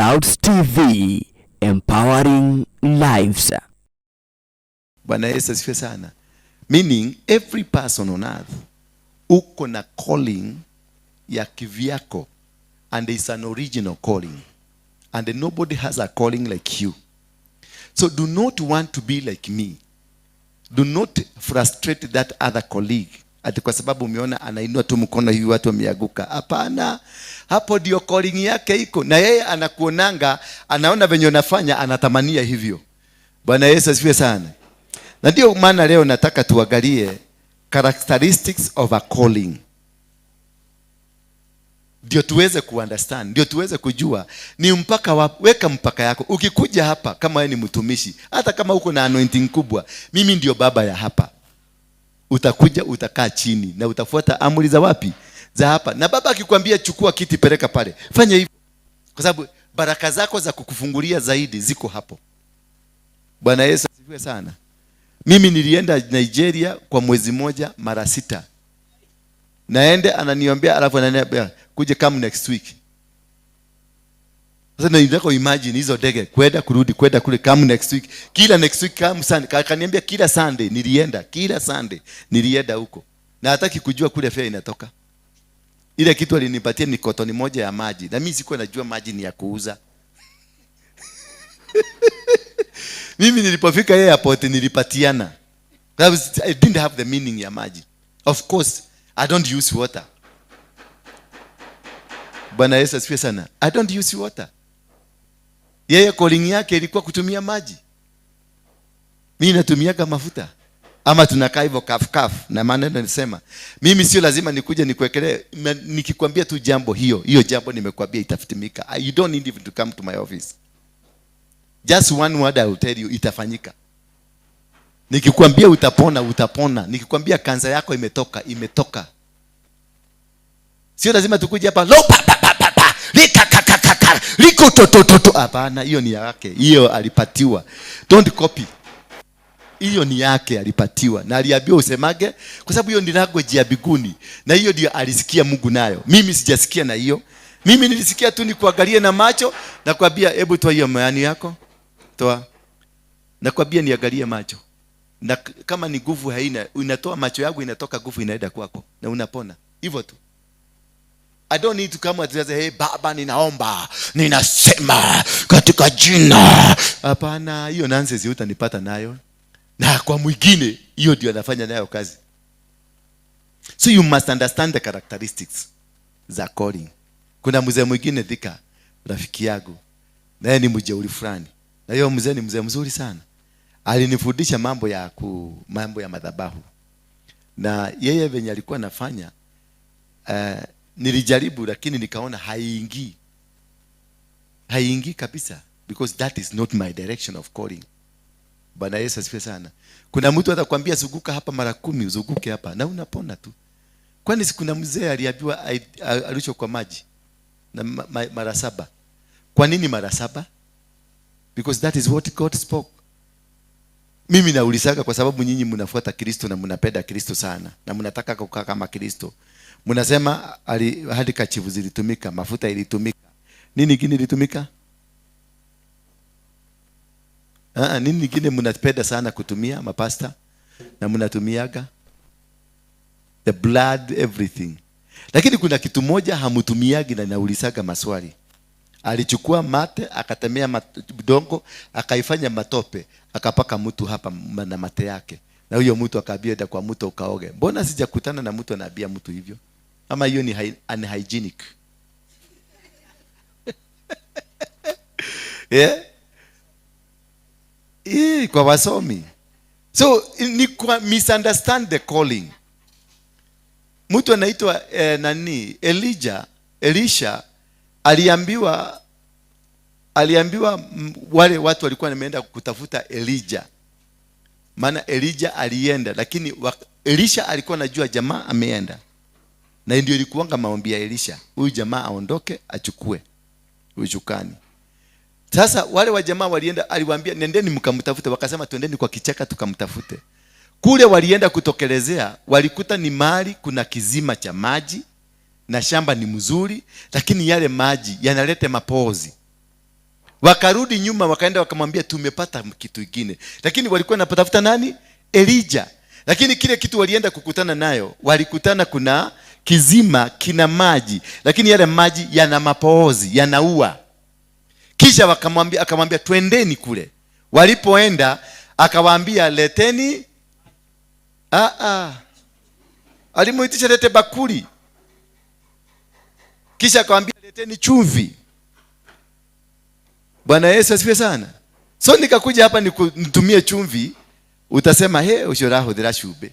Clouds TV, empowering lives. Bwana Yesu asifiwe sana. Meaning every person on earth uko na calling ya kivyako, and it's an original calling, and nobody has a calling like you. So do not want to be like me. Do not frustrate that other colleague ati kwa sababu umeona anainua tu mkono hivi watu wameanguka. Hapana, hapo ndio calling yake iko, na yeye anakuonanga, anaona venye unafanya, anatamania hivyo. Bwana Yesu asifiwe sana. Na ndio maana leo nataka tuangalie characteristics of a calling, ndio tuweze kuunderstand, ndio tuweze kujua ni mpaka wa, weka mpaka yako. Ukikuja hapa kama wewe ni mtumishi, hata kama uko na anointing kubwa, mimi ndio baba ya hapa, utakuja utakaa chini na utafuata amri za wapi? Za hapa. Na baba akikwambia chukua kiti peleka pale, fanya hivyo, kwa sababu baraka zako za kukufungulia zaidi ziko hapo. Bwana Yesu asifiwe sana. Mimi nilienda Nigeria kwa mwezi moja mara 6. Naende ananiombea, alafu ananiambia kuja come next week. Sasa nataka imagine hizo ndege kwenda kurudi, kwenda kule, come next week. Kila next week come Sunday. Akaniambia kila Sunday nilienda, kila Sunday nilienda huko. Na hataki kujua kule fare inatoka. Ile kitu alinipatia ni kotoni moja ya maji. Na mimi sikuwa najua maji ni ya kuuza. Mimi nilipofika airport nilipatiana. I didn't have the meaning ya maji. Of course, I don't use water. Bwana Yesu asifiwe sana. I don't use water. Yeye calling yake ilikuwa kutumia maji. Mimi natumiaga mafuta. Ama tunakaa hivyo kaf kaf, na maneno nisema. Mimi sio lazima nikuje nikuwekelee, nikikwambia tu jambo hiyo, hiyo jambo nimekuambia itafitimika. You don't need even to come to my office. Just one word I will tell you, itafanyika. Nikikwambia utapona, utapona. Nikikwambia kansa yako imetoka, imetoka. Sio lazima tukuje hapa lo pa pa pa pa pa, lika ka ka ka ka, liko to to to to. Hapana, hiyo ni yake. Hiyo alipatiwa. Don't copy. Hiyo ni yake, alipatiwa. Na aliambiwa usemage, kwa sababu hiyo ni language ya biguni. Na hiyo ndio alisikia Mungu nayo. Mimi sijasikia na hiyo. Mimi nilisikia tu nikuangalie na macho na kuambia hebu toa hiyo mayani yako. Toa. Nakwambia niangalie macho. Na kama ni nguvu haina, unatoa macho yangu inatoka nguvu inaenda kwako na unapona. Hivyo tu. I don't need to come and say, hey, baba ninaomba, ninasema katika jina. Hapana, hiyo nonsense utanipata nayo. Na kwa mwingine hiyo ndio anafanya nayo kazi. So you must understand the characteristics za calling. Kuna mzee mwingine Thika, rafiki yangu, naye ni mjeuri fulani. Na hiyo mzee ni mzee mzuri sana. Alinifundisha mambo ya madhabahu. Na yeye venye alikuwa anafanya, nilijaribu lakini nikaona haingii. Haingii kabisa, because that is not my direction of calling. Bwana Yesu asifiwe sana. Kuna mtu atakwambia zunguka hapa mara 10, uzunguke hapa na unapona tu. Kwani si kuna mzee aliambiwa arushwe kwa maji na mara 7? Kwa nini mara 7? Because that is what God spoke. Mimi naulizaga kwa sababu nyinyi mnafuata Kristo na mnapenda Kristo sana na mnataka kukaa kama Kristo. Mnasema hadi kachivu zilitumika, mafuta ilitumika. Nini kingine ilitumika? Nini kingine mnapenda sana kutumia mapasta na mnatumiaga? The blood, everything. Lakini kuna kitu moja hamutumiagi na naulizaga maswali. Alichukua mate, akatemea udongo, akaifanya matope, akapaka mtu hapa na mate yake. Na huyo mtu akaambia enda kwa mto ukaoge. Mbona sijakutana na mtu anaambia mtu hivyo? Ama hiyo ni unhygienic. Yeah? Kwa wasomi. So ni kwa misunderstand the calling. Mtu anaitwa nani? Elijah, Elisha aliambiwa wale watu walikuwa wameenda kutafuta Elijah. Maana Elijah alienda, lakini Elisha alikuwa anajua jamaa ameenda. Na ndio ilikuwanga maombi ya Elisha, huyu jamaa aondoke achukue ushukani. Sasa wale wa jamaa walienda, aliwaambia nendeni mkamtafute, wakasema twendeni kwa kichaka tukamtafute. Kule walienda kutokelezea, walikuta ni mahali kuna kizima cha maji na shamba ni mzuri, lakini yale maji yanaleta mapozi. Wakarudi nyuma, wakaenda wakamwambia tumepata kitu kingine, lakini walikuwa wanatafuta nani? Elijah. Lakini kile kitu walienda kukutana nayo, walikutana kuna kizima kina maji, lakini yale maji yana mapoozi, yanaua. Kisha wakamwambia, akamwambia twendeni kule. Walipoenda akawaambia leteni, alimuitisha lete bakuli, kisha akamwambia leteni chumvi. Bwana Yesu asifiwe sana. So nikakuja hapa nitumie chumvi, utasema he, ucio ũrahũthĩra cumbĩ.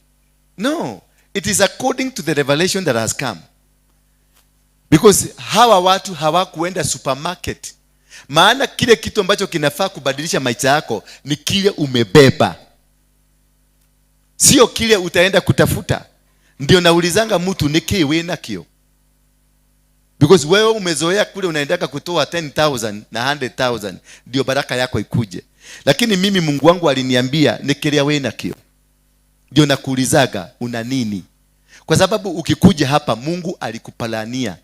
No, it is according to the revelation that has come. Because hawa watu hawakuenda supermarket. Maana kile kitu ambacho kinafaa kubadilisha maisha yako ni kile umebeba, sio kile utaenda kutafuta. Ndio naulizanga mtu ni kĩ wĩ nakĩo, because wewe umezoea kule unaendaka kutoa 10,000 na 100,000 ndio baraka yako ikuje, lakini mimi Mungu wangu aliniambia ni kĩrĩa wĩ nakĩo. Ndio nakuulizaga una nini, kwa sababu ukikuja hapa Mungu alikuplania.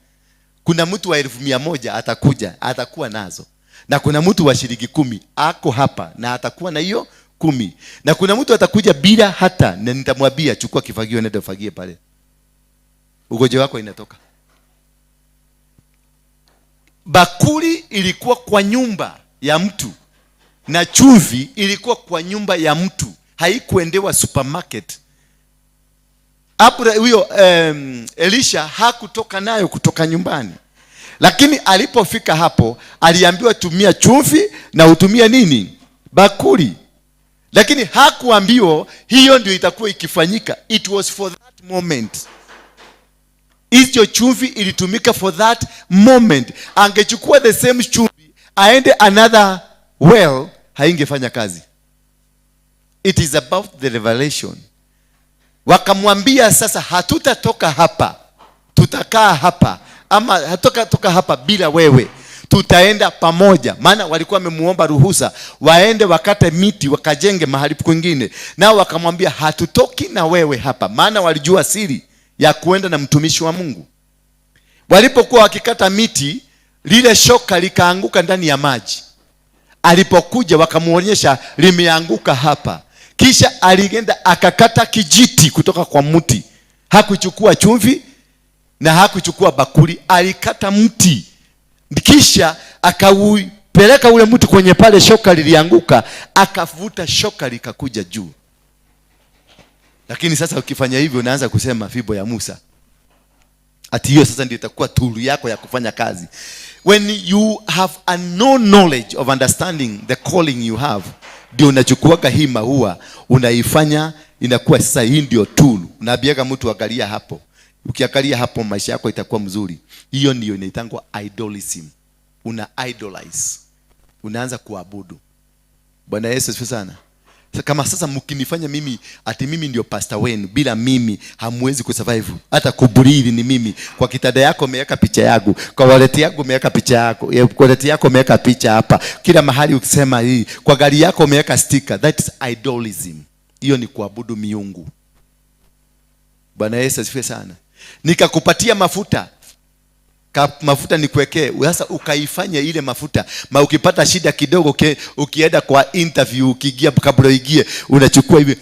Kuna mtu wa 100,000 atakuja atakuwa nazo, na kuna mtu wa shilingi 10 ako hapa na atakuwa na hiyo 10, na kuna mtu atakuja bila hata, na nitamwambia chukua kifagio nenda ufagie pale, ugonjwa wako inatoka. Bakuli ilikuwa kwa nyumba ya mtu na chumvi ilikuwa kwa nyumba ya mtu, haikuendewa supermarket. Huyo Elisha hakutoka nayo kutoka nyumbani, lakini alipofika hapo aliambiwa tumia chumvi na utumie nini? Bakuli. Lakini hakuambiwa hiyo ndio itakuwa ikifanyika. It was for that moment. Hiyo chumvi ilitumika for that moment. Angechukua the same chumvi aende another well, haingefanya kazi. It is about the revelation. Wakamwambia sasa, hatutatoka hapa, tutakaa hapa, ama hatutatoka hapa bila wewe, tutaenda pamoja. Maana walikuwa wamemuomba ruhusa waende wakate miti wakajenge mahali kwingine, nao wakamwambia hatutoki na wewe hapa, maana walijua siri ya kuenda na mtumishi wa Mungu. Walipokuwa wakikata miti, lile shoka likaanguka ndani ya maji. Alipokuja wakamuonyesha limeanguka hapa. Kisha alienda akakata kijiti kutoka kwa mti. Hakuchukua chumvi na hakuchukua bakuli, alikata mti. Kisha akaupeleka ule mti kwenye pale shoka lilianguka, akavuta shoka likakuja juu. Lakini sasa ukifanya hivyo unaanza kusema fimbo ya Musa. Ati hiyo sasa ndio itakuwa tool yako ya kufanya kazi. When you have a no knowledge of understanding the calling you have, ndio unachukuaga hii maua unaifanya inakuwa sasa hii ndio tool. Unaambiaga mtu angalia hapo. Ukiangalia hapo maisha yako itakuwa mzuri. Hiyo ndio inaitangwa idolism. Una idolize. Unaanza kuabudu. Bwana Yesu asifiwe sana. Sasa kama sasa mkinifanya mimi ati mimi ndio pastor wenu, bila mimi hamwezi kusurvive. Hata kubreathe ni mimi. Kwa kitanda yako umeweka picha yangu, kwa wallet yangu umeweka picha yako, kwa wallet yako umeweka picha hapa. Kila mahali ukisema hii, kwa gari yako umeweka sticker. That is idolism. Hiyo ni kuabudu miungu. Bwana Yesu asifiwe sana. Nikakupatia mafuta. Mafuta nikuwekee. Sasa ukaifanya ile mafuta. Ma ukipata shida kidogo ukienda kwa interview, ukiingia kabla uingie, unachukua hivi.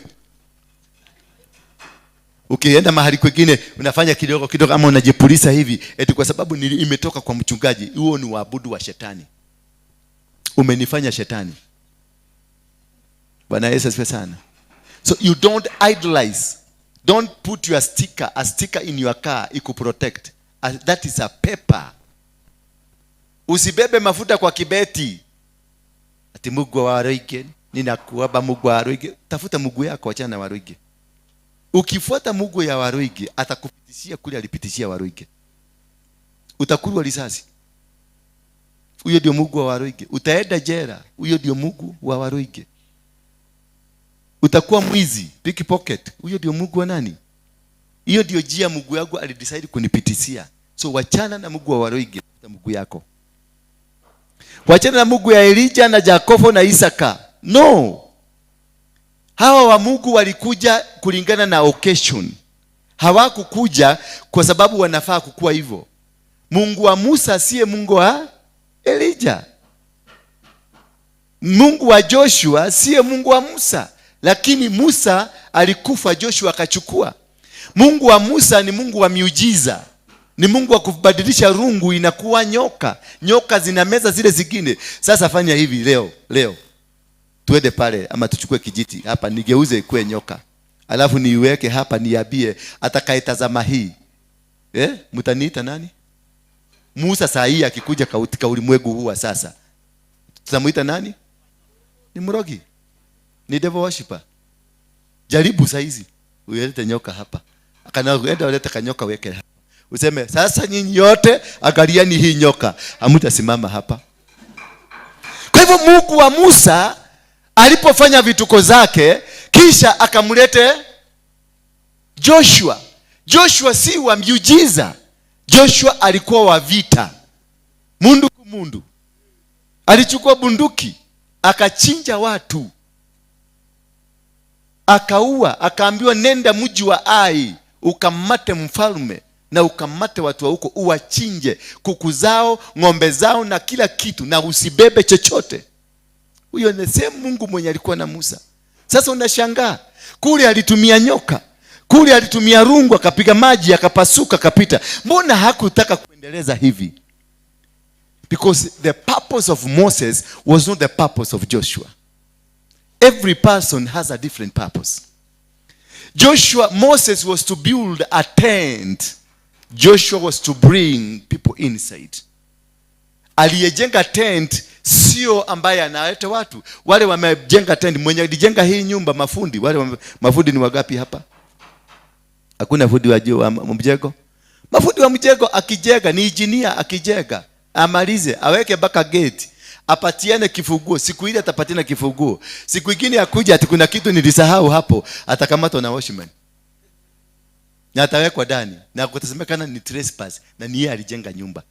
Ukienda mahali kwingine unafanya kidogo kidogo ama unajipuliza hivi eti kwa sababu imetoka kwa mchungaji. Huo ni uabudu wa shetani. Umenifanya shetani. Bwana Yesu asifiwe sana. So you don't idolize. Don't put your sticker, a sticker in your car ikuprotect. That is a paper. Usibebe mafuta kwa kibeti. Ati Mungu wa Waruinge, ninakuomba Mungu wa Waruinge. Tafuta Mungu yako, achana na Waruinge. Ukifuata Mungu ya Waruinge, atakupitishia kule alipitishia Waruinge. Utakulwa risasi. Huyo ndio Mungu wa Waruinge. Utaenda jela. Huyo ndio Mungu wa Waruinge. Utakuwa mwizi, pickpocket. Huyo ndio Mungu wa nani? Hiyo ndio njia Mungu yangu alidecide kunipitishia. So wachana na Mungu wa Waruinge, tafuta Mungu yako. Wachana na Mungu ya Elijah na Yakobo na Isaka. No. Hawa wa Mungu walikuja kulingana na occasion. Hawakukuja kwa sababu wanafaa kukua hivyo. Mungu wa Musa siye Mungu wa Elijah. Mungu wa Joshua siye Mungu wa Musa, lakini Musa alikufa, Joshua akachukua. Mungu wa Musa ni Mungu wa miujiza, ni Mungu wa kubadilisha rungu inakuwa nyoka, nyoka zinameza zile zingine. Sasa fanya hivi leo, leo tuende pale, ama tuchukue kijiti hapa, nigeuze ikuwe nyoka, alafu niiweke hapa, niambie atakayetazama hii, mtaniita nani? Musa saa hii akikuja katika ulimwengu huu wa sasa, tutamuita nani? Ni mrogi, ni devil worshiper. Jaribu saa hizi uilete nyoka hapa, akanaenda ulete kanyoka weke hapa, useme sasa nyinyi yote angalieni hii nyoka, hamtasimama hapa. Kwa hivyo Mungu wa Musa alipofanya vituko zake, kisha akamlete Joshua. Joshua si wa miujiza, Joshua alikuwa wa vita, mundu kumundu. Alichukua bunduki akachinja watu, akaua, akaambiwa nenda mji wa Ai ukamate mfalme na ukamate watu wa huko, uwachinje kuku zao, ng'ombe zao na kila kitu, na usibebe chochote. Huyo ni same Mungu mwenye alikuwa na Musa. Sasa unashangaa, kule alitumia nyoka, kule alitumia rungu, akapiga maji akapasuka akapita. Mbona hakutaka kuendeleza hivi? Because the purpose of Moses was not the purpose of Joshua. Every person has a different purpose. Moses was to build a tent. Joshua was to bring people inside. Aliyejenga tent sio ambaye analeta watu. Wale wamejenga tent, mwenye alijenga hii nyumba mafundi, wale mafundi ni wagapi hapa? Hakuna fundi wa mjengo. Mafundi wa mjengo akijenga ni engineer, akijenga amalize, aweke mpaka gate, apatiane kifunguo. Siku ile atapatiana kifunguo. Siku nyingine akuja ati kuna kitu nilisahau hapo, atakamatwa na watchman. Na atawekwa ndani na kutasemekana ni trespass, na ni yeye alijenga nyumba.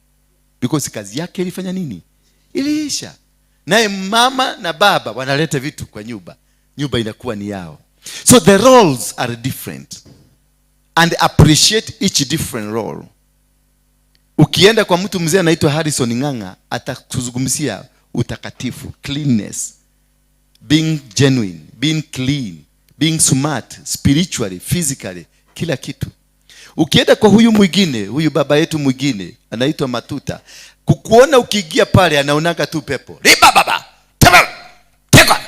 Because kazi yake ilifanya nini? Iliisha. Naye mama na baba wanaleta vitu kwa nyumba. Nyumba inakuwa ni yao. So the roles are different. And appreciate each different role. Ukienda kwa mtu mzee anaitwa Harrison Ng'ang'a, atakuzungumzia utakatifu, cleanness, being genuine, being clean, being smart, spiritually, physically, kila kitu. Ukienda kwa huyu mwingine, huyu baba yetu mwingine anaitwa Matuta, kukuona ukiingia pale anaonaga tu pepo. Riba baba. Tema. Teka.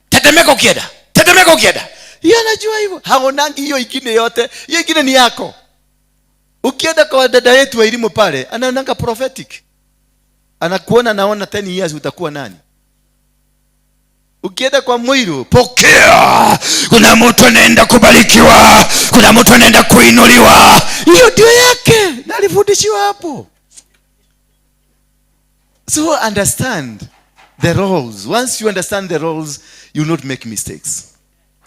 Tetemeka ukienda. Tetemeka ukienda. Yeye anajua hivyo. Haonangi hiyo ingine yote. Hiyo ingine ni yako. Ukienda kwa dada yetu wa elimu pale, anaonanga prophetic. Anakuona, naona 10 years utakuwa nani. Ukienda kwa Mwiru, pokea. Kuna mtu anaenda kubarikiwa, kuna mtu anaenda kuinuliwa. Hiyo ndio yake, na alifundishiwa hapo. So understand the roles. Once you understand the roles, you will not make mistakes.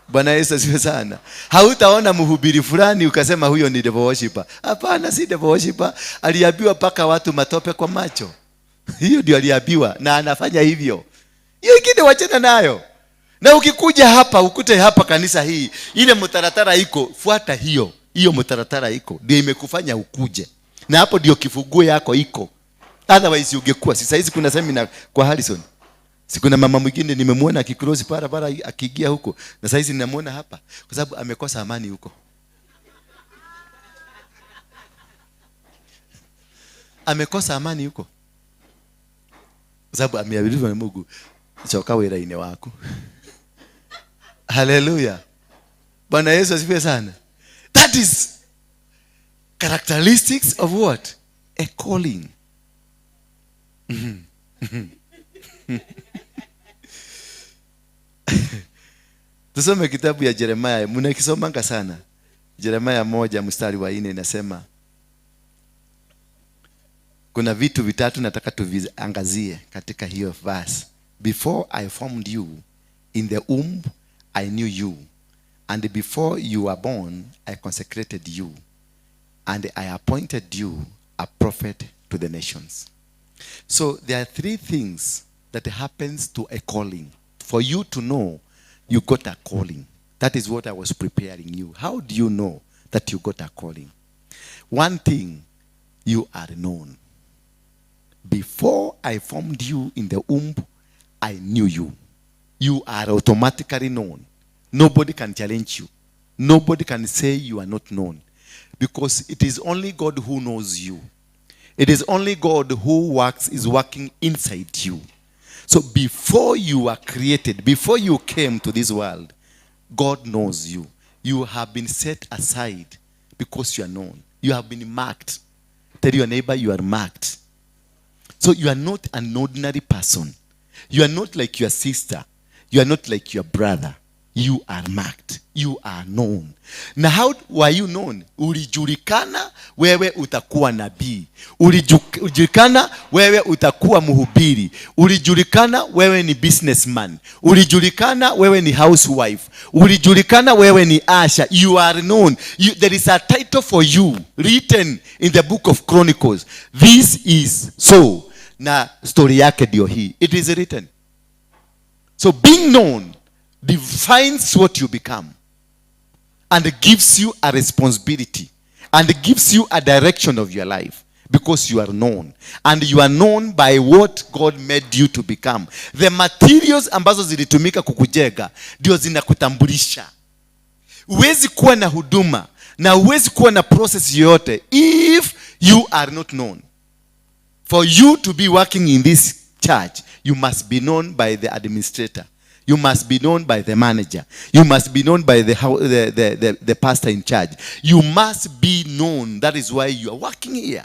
Bwana Yesu asifiwe sana. Hautaona mhubiri fulani ukasema huyo ni devil worshiper. Hapana, si devil worshiper. Aliambiwa paka watu matope kwa macho. Hiyo ndio aliambiwa na anafanya hivyo. Hiyo ingine wachana nayo. Na ukikuja hapa ukute hapa kanisa hii, ile mtaratara iko, fuata hiyo. Hiyo mtaratara iko ndio imekufanya ukuje. Na hapo ndio kifunguo yako iko. Otherwise ungekuwa sasa hizi kuna seminar kwa Harrison. Si kuna mama mwingine nimemuona akicross barabara akiingia huko, na sasa hizi ninamuona hapa kwa sababu amekosa amani huko. Amekosa amani huko. Kwa sababu ameambiwa na Mungu, choka wira-inĩ waku. Hallelujah. Bwana Yesu asifiwe sana. That is characteristics of what? A calling. Tusome kitabu ya Jeremiah, mnakisomanga sana. Jeremiah 1 mstari wa 4 inasema kuna vitu vitatu nataka tuviangazie katika hiyo verse. Before I formed you in the womb, I knew you, and before you were born, I consecrated you, and I appointed you a prophet to the nations. So there are three things that happens to a calling. For you to know you got a calling. That is what I was preparing you. How do you know that you got a calling? One thing, you are known. Before I formed you in the womb, I knew you. You are automatically known. Nobody can challenge you. Nobody can say you are not known, because it is only God who knows you. It is only God who works, is working inside you. So before you were created, before you came to this world, God knows you. You have been set aside because you are known. You have been marked. Tell your neighbor, you are marked. So you are not an ordinary person. You are not like your sister. You are not like your brother. You are marked. You are known. Na how were you known? Ulijulikana wewe utakuwa nabii. Ulijulikana wewe utakuwa mhubiri. Ulijulikana wewe ni businessman. Ulijulikana wewe ni housewife. Ulijulikana wewe ni usher. You are known. There is a title for you written in the book of Chronicles. This is so. Na story yake ndio hii. It is written. So being known defines what you become and gives you a responsibility and gives you a direction of your life, because you are known, and you are known by what God made you to become. The materials ambazo zilitumika kukujenga ndio zinakutambulisha. Huwezi kuwa na huduma na huwezi kuwa na process yoyote if you are not known. For you to be working in this church, you must be known by the administrator. You must be known by the manager. You must be known by the pastor in charge. You must be known. That is why you are working here.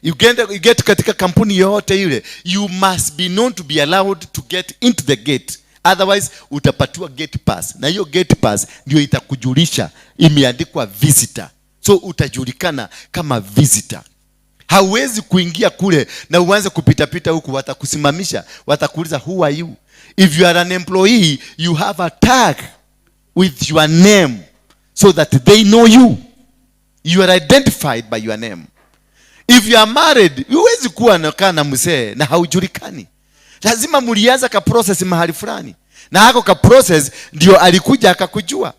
You get katika kampuni yoyote ile, you must be known to be allowed to get into the gate. Otherwise, utapatiwa gate pass. Na hiyo gate pass ndio itakujulisha imeandikwa visitor. So utajulikana kama visitor. Hauwezi kuingia kule na uanze kupitapita huku, watakusimamisha, watakuuliza, "Who are you?" If you are an employee, you have a tag with your name so that they know you. You are identified by your name. If you are married, huwezi kuwa nakaa na mzee na haujulikani. Lazima mlianza ka process mahali fulani, na hako ka process ndio alikuja akakujua.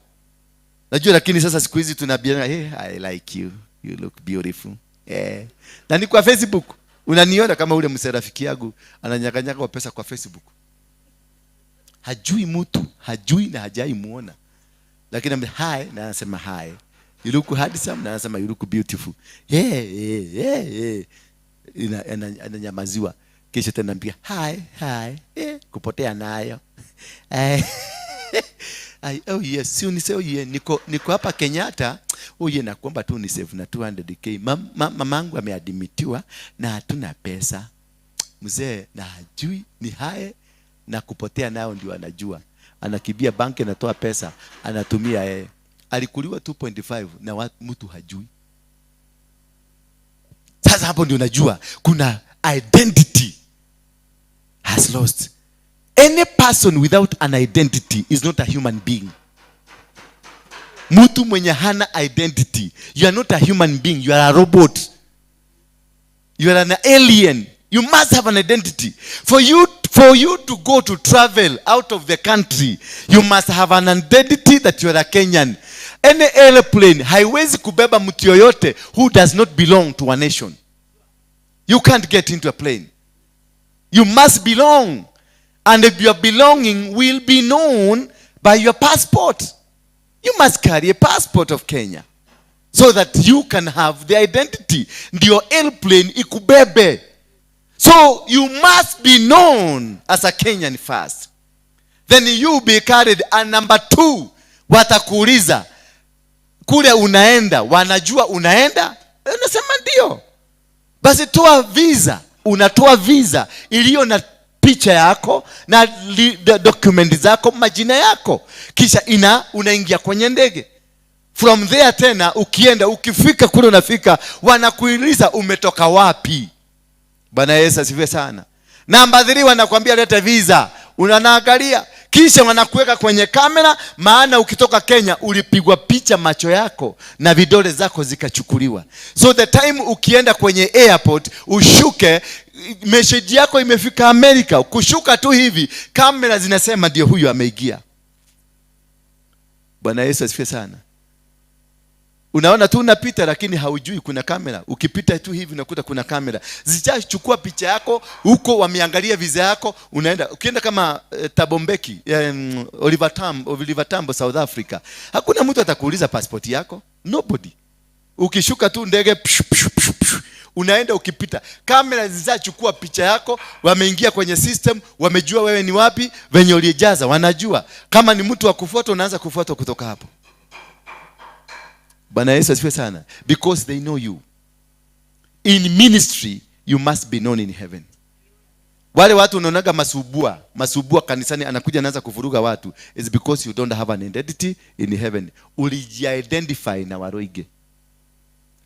Najua, lakini sasa siku hizi tunaambiana, "Hey, I like you, you look beautiful." Eh. Na ni kwa Facebook unaniona kama ule mzee rafiki yangu ananyang'anyanga kwa pesa kwa Facebook. Hajui mtu, hajui na hajai muona, lakini ambe hi na anasema, "Hi, you look handsome," na anasema, "You look beautiful." Yeah. Ananyamaziwa. Kisha tena ambia, "Hi, hi." Eh, kupotea nayo. Eh. Ai, oh yes, si unise, oh yeah, niko hapa Kenyatta. Oh yeah, nakuomba tu nisave na 200K. Mamangu ameadmitiwa na hatuna pesa. Mzee na hajui ni hae na kupotea nayo ndio anajua. Anakimbia banki, anatoa pesa, anatumia yeye. Alikuliwa 2.5 na mtu hajui. Sasa hapo ndio unajua kuna identity has lost. Any person without an identity is not a human being. Mtu mwenye hana identity, you are not a human being, you are a robot. You are an alien. You must have an identity. For you to go to travel out of the country, you must have an identity that you are a Kenyan. Any airplane haiwezi kubeba mtu yoyote who does not belong to a nation. You can't get into a plane. You must belong. And if your belonging will be known by your passport. You must carry a passport of Kenya so that you can have the identity. Ndio airplane ikubebe. So you must be known as a Kenyan first. Then you be carried. And number two, watakuuliza kule unaenda, wanajua unaenda, unasema ndio. Basi toa visa. Unatoa visa iliyo na picha yako na document zako, majina yako, kisha unaingia kwenye ndege. From there tena ukienda, ukifika kule unafika, wanakuuliza umetoka wapi. Bwana Yesu asifiwe sana. Namba 3, wanakuambia leta visa, unanaangalia, kisha wanakuweka kwenye kamera, maana ukitoka Kenya ulipigwa picha macho yako na vidole zako zikachukuliwa. So the time ukienda kwenye airport ushuke, message yako imefika Amerika, kushuka tu hivi kamera zinasema ndio huyu ameingia. Bwana Yesu asifiwe sana. Unaona tu unapita, lakini haujui kuna kamera. Ukipita tu hivi unakuta kuna kamera zishachukua picha yako huko, wameangalia visa yako. Unaenda, ukienda kama Thabo Mbeki, Oliver Tambo, South Africa, hakuna mtu atakuuliza passport yako, nobody. Ukishuka tu ndege, pshu, pshu, pshu, pshu, unaenda ukipita, kamera zishachukua picha yako, wameingia kwenye system, wamejua wewe ni wapi, venye ulijaza wanajua. Kama ni mtu wa kufuata, unaanza kufuatwa kutoka hapo. Bwana Yesu asifiwe sana. Because they know you. In ministry, you must be known in heaven. Wale watu unaonaga masubua masubua kanisani, anakuja anaanza kuvuruga watu, is because you don't have an identity in heaven. Ulijiidentify na Waroige.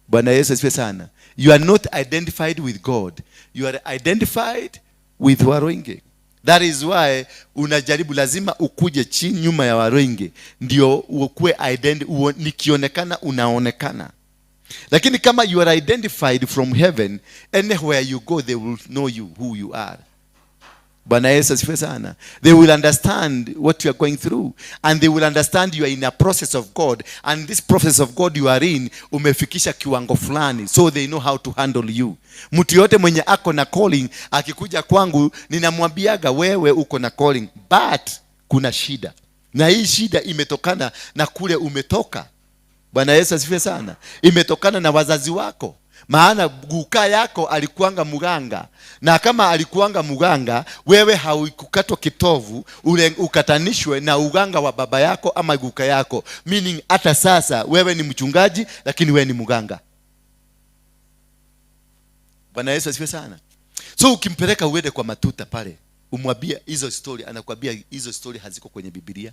Bwana Yesu asifiwe sana. You are not identified with God, you are identified with Waroinge. That is why unajaribu, lazima ukuje chini nyuma ya Waroinge ndio ukuwe nikionekana unaonekana. Lakini kama you are identified from heaven, anywhere you go they will know you, who you are. Bwana Yesu asifiwe sana. They will understand what you are going through, and they will understand you are in a process of God, and this process of God you are in, umefikisha kiwango fulani, so they know how to handle you. Mtu yote mwenye ako na calling akikuja kwangu, ninamwambiaga, "Wewe uko na calling, but kuna shida, na hii shida imetokana na kule umetoka." Bwana Yesu asifiwe sana. Imetokana na wazazi wako, maana guka yako alikuanga muganga, na kama alikuanga muganga, wewe haukukatwa kitovu ule ukatanishwe na uganga wa baba yako ama guka yako, meaning hata sasa wewe ni mchungaji, lakini wewe ni muganga. Bwana Yesu asifiwe sana. So ukimpeleka uende kwa matuta pale, umwambie hizo story, anakwambia hizo story haziko kwenye Biblia,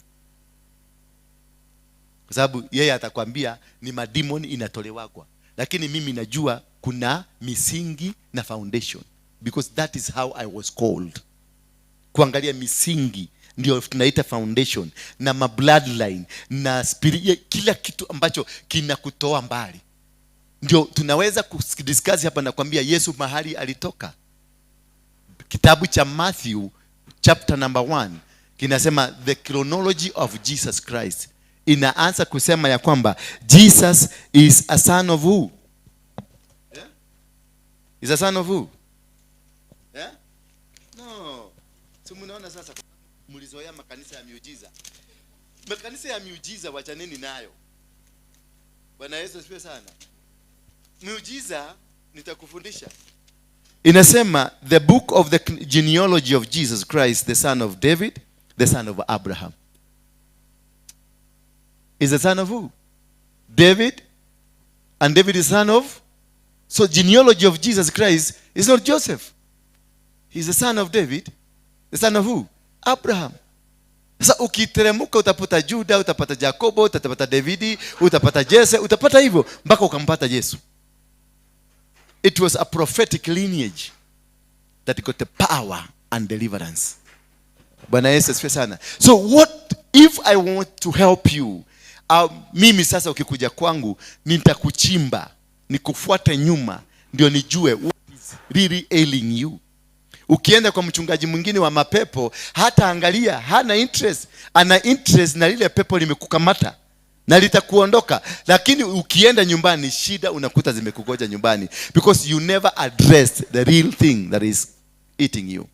kwa sababu yeye atakwambia ni mademon inatolewagwa, lakini mimi najua kuna misingi na foundation, because that is how I was called. Kuangalia misingi ndio tunaita foundation, na ma bloodline na spirit, kila kitu ambacho kinakutoa mbali ndio tunaweza kudiscuss hapa. Nakwambia Yesu mahali alitoka, kitabu cha Matthew chapter number 1 kinasema the chronology of Jesus Christ. Inaanza kusema ya kwamba Jesus is a son of who? Yeah? Is a son of who? Yeah? No. Si mnaona sasa mlizoea makanisa ya miujiza. Makanisa ya miujiza wachaneni nayo. Bwana Yesu asifiwe sana. Miujiza nitakufundisha. Inasema the book of the genealogy of Jesus Christ, the son of David, the son of Abraham. Is the son of who? David. And David is son of? So genealogy of Jesus Christ is not Joseph. He's the son of David. The son of who? Abraham. Sasa ukiteremuka utapata Juda, utapata Jakobo, utapata Davidi, utapata Jesse, utapata hivyo mpaka ukampata Yesu. It was a prophetic lineage that got the power and deliverance. Bwana Yesu asifiwe sana. So what if I want to help you? Mimi sasa ukikuja kwangu nitakuchimba, nikufuate nyuma ndio nijue what is really ailing you. Ukienda kwa mchungaji mwingine wa mapepo, hata angalia, hana interest, ana interest na lile pepo limekukamata na litakuondoka, lakini ukienda nyumbani, shida unakuta zimekugoja nyumbani, because you never addressed the real thing that is eating you.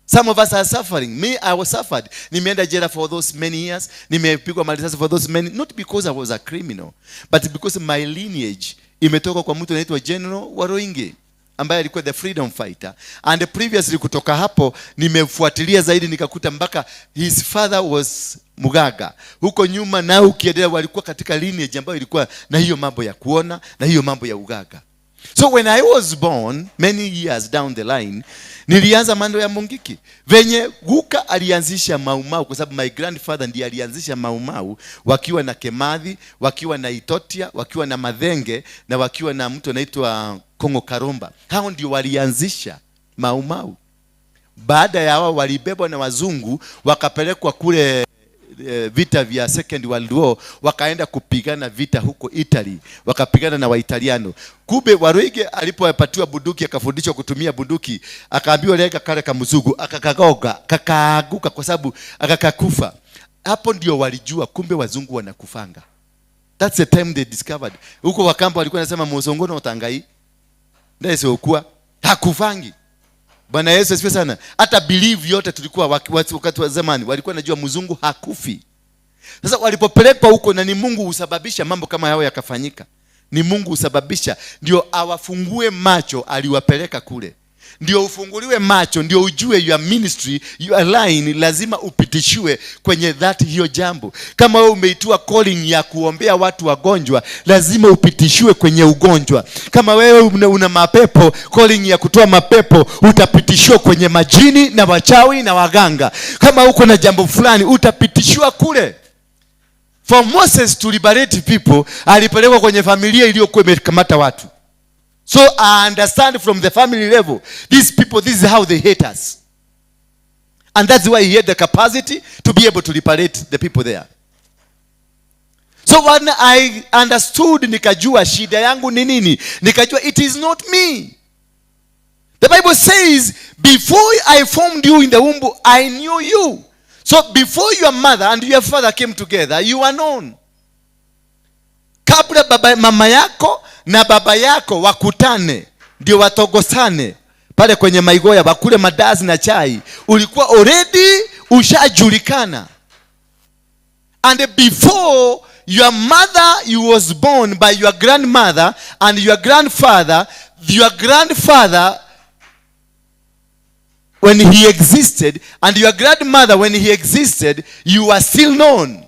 Some of us are suffering. Me, I was suffered. Nimeenda jela for those many years. Nimepigwa marisasi for those many, not because I was a criminal, but because my lineage imetoka kwa mtu anaitwa General Waroinge ambaye alikuwa the freedom fighter. And previously kutoka hapo nimefuatilia zaidi, nikakuta mpaka his father was Mugaga. Huko nyuma nao ukiendelea walikuwa katika lineage ambayo ilikuwa na hiyo mambo ya kuona na hiyo mambo ya ugaga. So when I was born many years down the line, nilianza mambo ya Mungiki. Venye Guka alianzisha Maumau, kwa sababu my grandfather ndiye alianzisha Maumau wakiwa na Kemathi, wakiwa na Itotia, wakiwa na Madhenge na wakiwa na mtu anaitwa Kongo Karomba. Hao ndio walianzisha Maumau. Baada ya hao walibebwa na wazungu wakapelekwa kule vita vya Second World War, wakaenda kupigana vita huko Italy, wakapigana na Waitaliano. Kumbe Waruige alipopatiwa bunduki akafundishwa kutumia bunduki, akaambiwa lega kale kamzugu, akakagoga, kakaaguka kwa sababu akakakufa. Hapo ndio walijua kumbe wazungu wanakufanga. That's the time they discovered. Huko Wakamba walikuwa nasema muzungu no tangai ndesokuwa hakufangi. Bwana Yesu asifiwe sana. Hata believe yote tulikuwa wakati wa zamani walikuwa najua mzungu hakufi. Sasa walipopelekwa huko, na ni Mungu husababisha mambo kama yao yakafanyika. Ni Mungu husababisha ndio awafungue macho, aliwapeleka kule ndio ufunguliwe macho, ndio ujue your ministry, your line lazima upitishiwe kwenye that hiyo jambo. Kama wewe umeitiwa calling ya kuombea watu wagonjwa, lazima upitishiwe kwenye ugonjwa. Kama wewe una mapepo, calling ya kutoa mapepo, utapitishiwa kwenye majini na wachawi na waganga. Kama uko na jambo fulani, utapitishiwa kule. For Moses to liberate people, alipelekwa kwenye familia iliyokuwa imekamata watu. So I understand from the family level, these people, this is how they hate us. And that's why he had the capacity to be able to liberate the people there. So when I understood, nikajua shida yangu ni nini, nikajua it is not me. The Bible says, "Before I formed you in the womb, I knew you." So before your mother and your father came together, you were known. Kabla baba, mama yako na baba yako wakutane ndio watogosane pale kwenye maigoya wakule madazi na chai, ulikuwa already ushajulikana. And before your mother, you was born by your grandmother and your grandfather. Your grandfather when he existed and your grandmother when he existed, you are still known.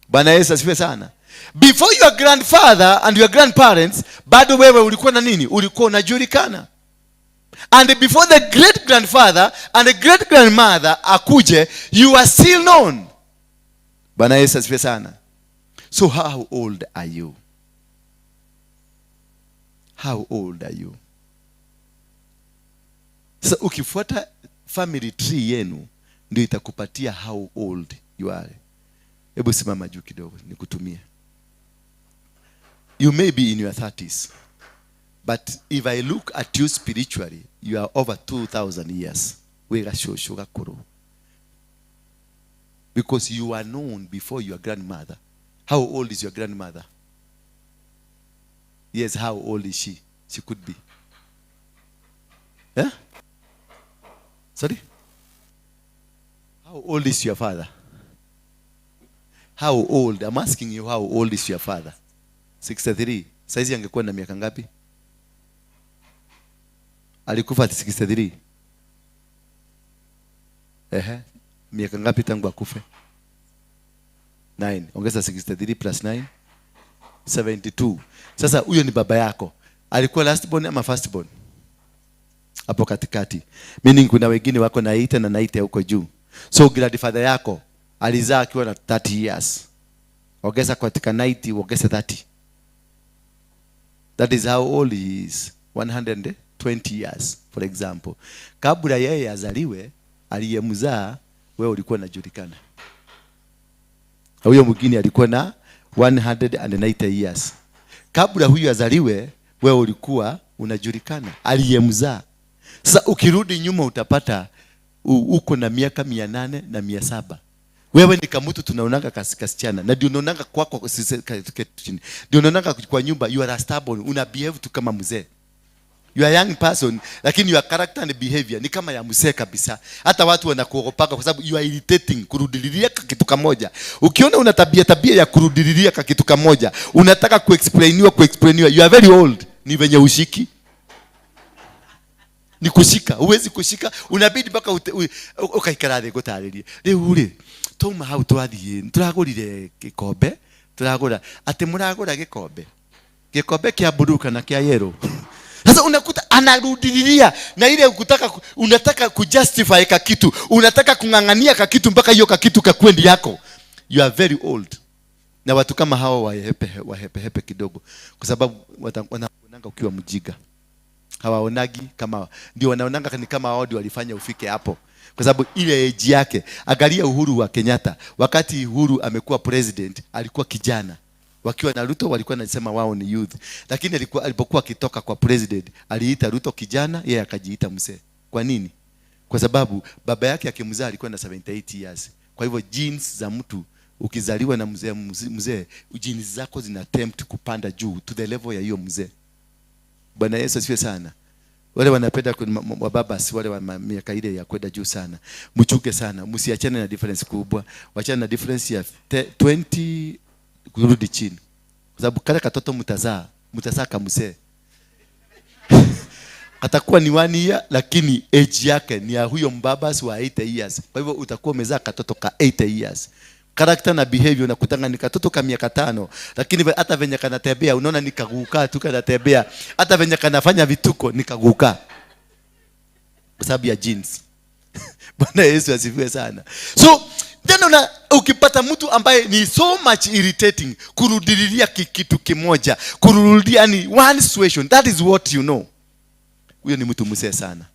Bwana Yesu asifiwe sana. Before your grandfather and your grandparents, bado wewe ulikuwa na nini? Ulikuwa unajulikana. And before the great grandfather and the great grandmother akuje, you are still known. Bwana Yesu asifiwe sana. So how old are you? How old are you? Sasa ukifuata family tree yenu ndio itakupatia how old you are. Hebu simama juu kidogo nikutumie. You may be in your 30s, but if I look at you spiritually, you are over 2000 years. Wĩ gacũcũ gakũrũ, because you are known before your grandmother. How old is your grandmother? Yes, how old is she? She could be, yeah? Sorry, how old is your father? How old? I'm asking you, how old is your father? 63. Saizi angekuwa na miaka ngapi? Alikufa at 63. Ehe, miaka ngapi tangu akufe? 9. Ongeza 63 plus 9, 72. Sasa huyo ni baba yako. Alikuwa last born ama first born? Hapo katikati, meaning kuna wengine wako na 8 na 90 huko juu. So grandfather yako alizaa akiwa na 30 years. Ongeza katika 90, ongeza 30. That is how old he is, 120 years, for example. Kabla yeye azaliwe, aliyemzaa, wewe ulikuwa unajulikana. Na huyo mwingine alikuwa na 190 years. Kabla huyu azaliwe, wewe ulikuwa unajulikana, aliyemzaa. Sasa ukirudi nyuma utapata uko na miaka 800 na 700. Wewe ni kamutu tunaonanga kasichana na ndio unaonanga kwako chini, ndio unaonanga kwa nyumba. You are a stubborn, una behave tu kama mzee. You are a young person, lakini your character and behavior ni kama ya mzee kabisa. Hata watu wanakuogopaka kwa sababu you are irritating, kurudililia kitu kamoja. Ukiona una tabia ya kurudililia kitu kamoja, unataka kuexplainiwa, you are very old. Ni venye ushiki ni kushika, huwezi kushika, unabidi mpaka ukaikara thĩ ngũtarĩrie. Rĩu rĩ, twauma hau twathiĩ tũragũrire gĩkombe, tũragũra atĩ mũragũra gĩkombe kĩa blue kana kĩa yellow? Sasa unakuta anarudililia na ile kutaka, unataka kujustify kakitu, unataka kung'ang'ania kakitu mpaka hiyo kakitu kakwendi yako. You are very old. Na watu kama hawa wahepehepe kidogo, kwa sababu wanaonanga ukiwa mjiga. Hawaonagi kama ndio, wanaonanga ni kama wao ndio walifanya ufike hapo, kwa sababu ile age yake. Angalia Uhuru wa Kenyatta. Wakati Uhuru amekuwa president alikuwa kijana. Wakiwa na Ruto walikuwa nasema wao ni youth, lakini alipokuwa akitoka kwa president aliita Ruto kijana, yeye akajiita mzee. Kwa nini? Kwa sababu baba yake akimzaa alikuwa na 78 years. Kwa hivyo genes za mtu Ukizaliwa na mzee, mzee, genes zako zina attempt kupanda juu to the level ya hiyo mzee. Bwana Yesu asifiwe sana. Wale wanapenda wababas, wale wa miaka ile ya kwenda juu sana, mchuke sana, msiachane na difference kubwa, wachane na difference ya 20 kurudi chini, kwa sababu kale katoto mtazaa, mtazaa kamzee atakuwa ni 1 year, lakini age yake ni ya huyo mbabas wa 80 years. Kwa hivyo utakuwa umezaa katoto ka 80 years. Character na behavior unakutanga ni katoto ka miaka 5, lakini hata venye kanatembea unaona ni kaguka tu kanatembea, hata venye kanafanya vituko ni kaguka, kwa sababu ya genes. Bwana Yesu asifiwe sana. So then ukipata mtu ambaye ni so much irritating, kurudililia kitu kimoja, kurudia ni one situation, that is what you know, huyo ni mtu mzee sana.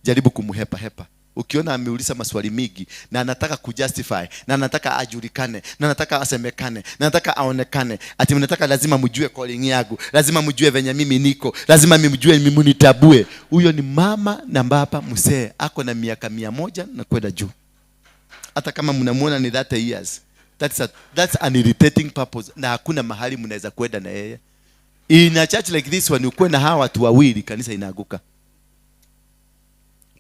Jaribu kumhepa hepa. Ukiona ameuliza maswali mingi na anataka kujustify na anataka ajulikane na anataka asemekane na anataka aonekane, ati mnataka lazima mjue calling yangu, lazima mjue venye mimi niko, lazima mjue mimi mnitabue, huyo ni mama na baba mzee, ako na miaka 100 na kwenda juu. Hata kama mnamuona ni 30 years, that's an irritating purpose, na hakuna mahali mnaweza kwenda na yeye. In a church like this one, ukuwe na hawa watu wawili, kanisa inaaguka.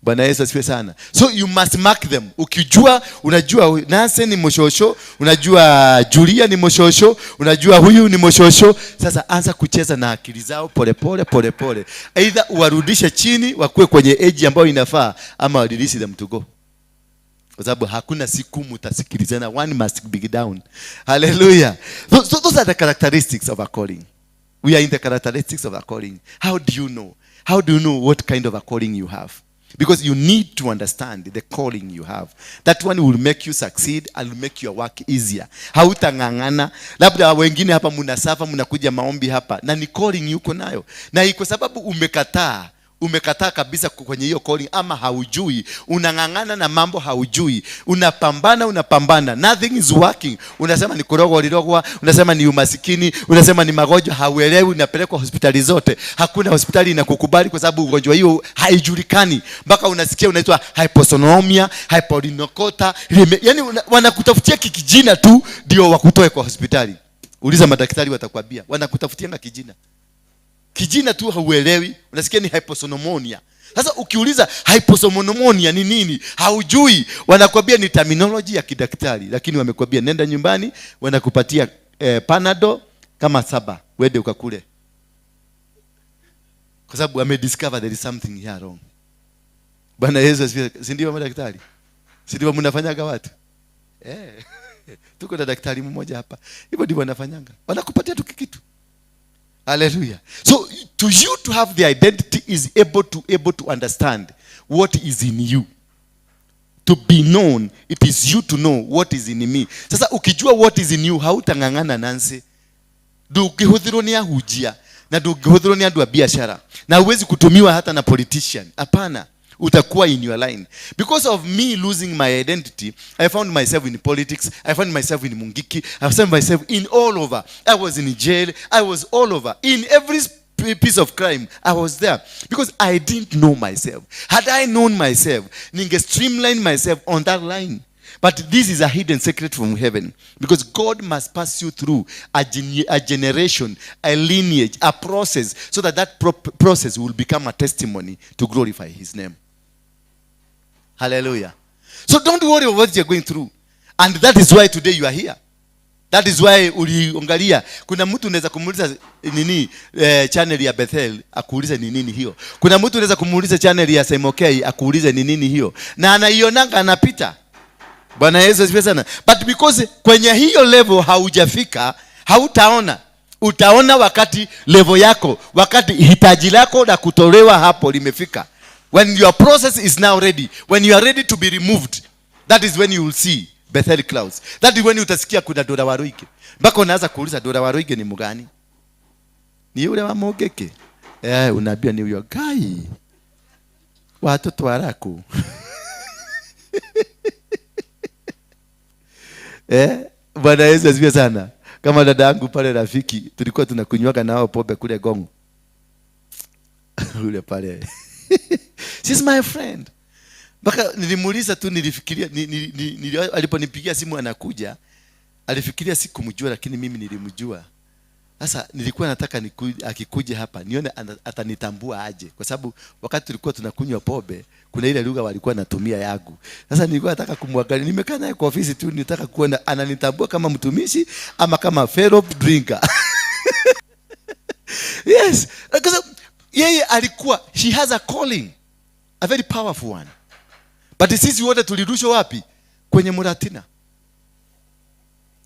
Bwana Yesu asifiwe sana. So you must mark them. Ukijua, unajua Nancy ni moshosho, unajua Julia ni moshosho, unajua huyu ni moshosho. Sasa anza kucheza na akili zao pole pole pole pole. Either uwarudishe chini wakuwe kwenye age ambayo inafaa, ama release them to go. Kwa sababu hakuna siku mtasikilizana, one must be down. Hallelujah. So those are the characteristics of a calling. We are in the characteristics of a calling. How do you know? How do you know what kind of a calling you have? Because you need to understand the calling you have. That one will make you succeed and will make your work easier. Hautang'ang'ana. Labda wengine hapa mnasuffer, mnakuja maombi hapa na ni calling yuko nayo. Na kwa sababu umekataa, umekataa kabisa kwenye hiyo calling, ama haujui, unang'ang'ana na mambo haujui, unapambana, unapambana, nothing is working. Unasema ni kurogwa ulirogwa, unasema ni umasikini, unasema ni magonjwa hauelewi, unapelekwa hospitali zote, hakuna hospitali inakukubali kwa sababu ugonjwa hiyo haijulikani, mpaka unasikia unaitwa hyposonomia, hypolinokota, yani wanakutafutia kikijina tu ndio wakutoe kwa hospitali. Uliza madaktari watakwambia, wanakutafutia kijina kijina tu hauelewi, unasikia ni hyposonomonia. Sasa ukiuliza hyposonomonia ni nini, haujui, wanakwambia ni terminology ya kidaktari, lakini wamekwambia nenda nyumbani, wanakupatia Panado kama saba, wende ukakule, kwa sababu wamediscover there is something here wrong. Bwana Yesu asifiwe. Si ndio madaktari? Si ndio mnafanyaga watu? Eh. Tuko na daktari mmoja hapa. Hivyo ndivyo wanafanyanga. Wanakupatia tu kitu. Hallelujah. So to you to have the identity is able to understand what is in you. To be known, it is you to know what is in me. Sasa ukijua what is in you, hautang'ang'ana, Nancy. Ndũngĩhũthĩrwo nĩ ahunjia na ndũngĩhũthĩrwo nĩ andũ a biashara na huwezi kutumiwa hata na politician. Hapana, utakuwa in your line. Because of me losing my identity, I found myself in politics, I found myself in Mungiki, I found myself in all over. I was in jail, I was all over. In every piece of crime, I was there because I didn't know myself. Had I known myself, ninge streamline myself on that line. But this is a hidden secret from heaven, because God must pass you through a generation, a lineage, a process, so that that process will become a testimony to glorify his name. Hallelujah. So don't worry about what you're going through. And that is why today you are here. That is why uliangalia kuna mtu unaweza kumuuliza nini channel ya Bethel, akuulize ni nini hiyo. Kuna mtu unaweza kumuuliza channel ya Semokei, akuulize ni nini hiyo, na anaionanga anapita. Bwana Yesu asifiwe sana. But because kwenye hiyo level haujafika, hautaona. Utaona wakati level yako, wakati hitaji lako la kutolewa hapo limefika. When your process is now ready, when you are ready to be removed, that is when you will see Bethel clouds. That is when utasikia kuna Dora Waruinge. Mpaka unaanza kuuliza, Dora Waruinge ni mgani? Ni yule wa Mungiki? Eh, unaambia ni huyo guy. Watoto waraku. Eh, Bwana Yesu asifiwe sana. Kama dada yangu pale rafiki, tulikuwa tunakunywaka nao pombe kule Gong. Ule pale. She's my friend. Mpaka nilimuuliza tu, nilifikiria ni, ni, ni, ni, aliponipigia simu anakuja. Alifikiria sikumjua, lakini mimi nilimjua. Sasa nilikuwa nataka akikuja hapa nione atanitambua aje, kwa sababu wakati tulikuwa tunakunywa pombe kuna ile lugha walikuwa natumia yangu. Sasa nilikuwa nataka kumwangalia, nimekaa naye kwa ofisi tu, nitaka kuona ananitambua kama mtumishi ama kama fellow drinker. Yes, because yeye alikuwa, she has a calling, a very powerful one. But sisi wote tulirushwa wapi? Kwenye muratina.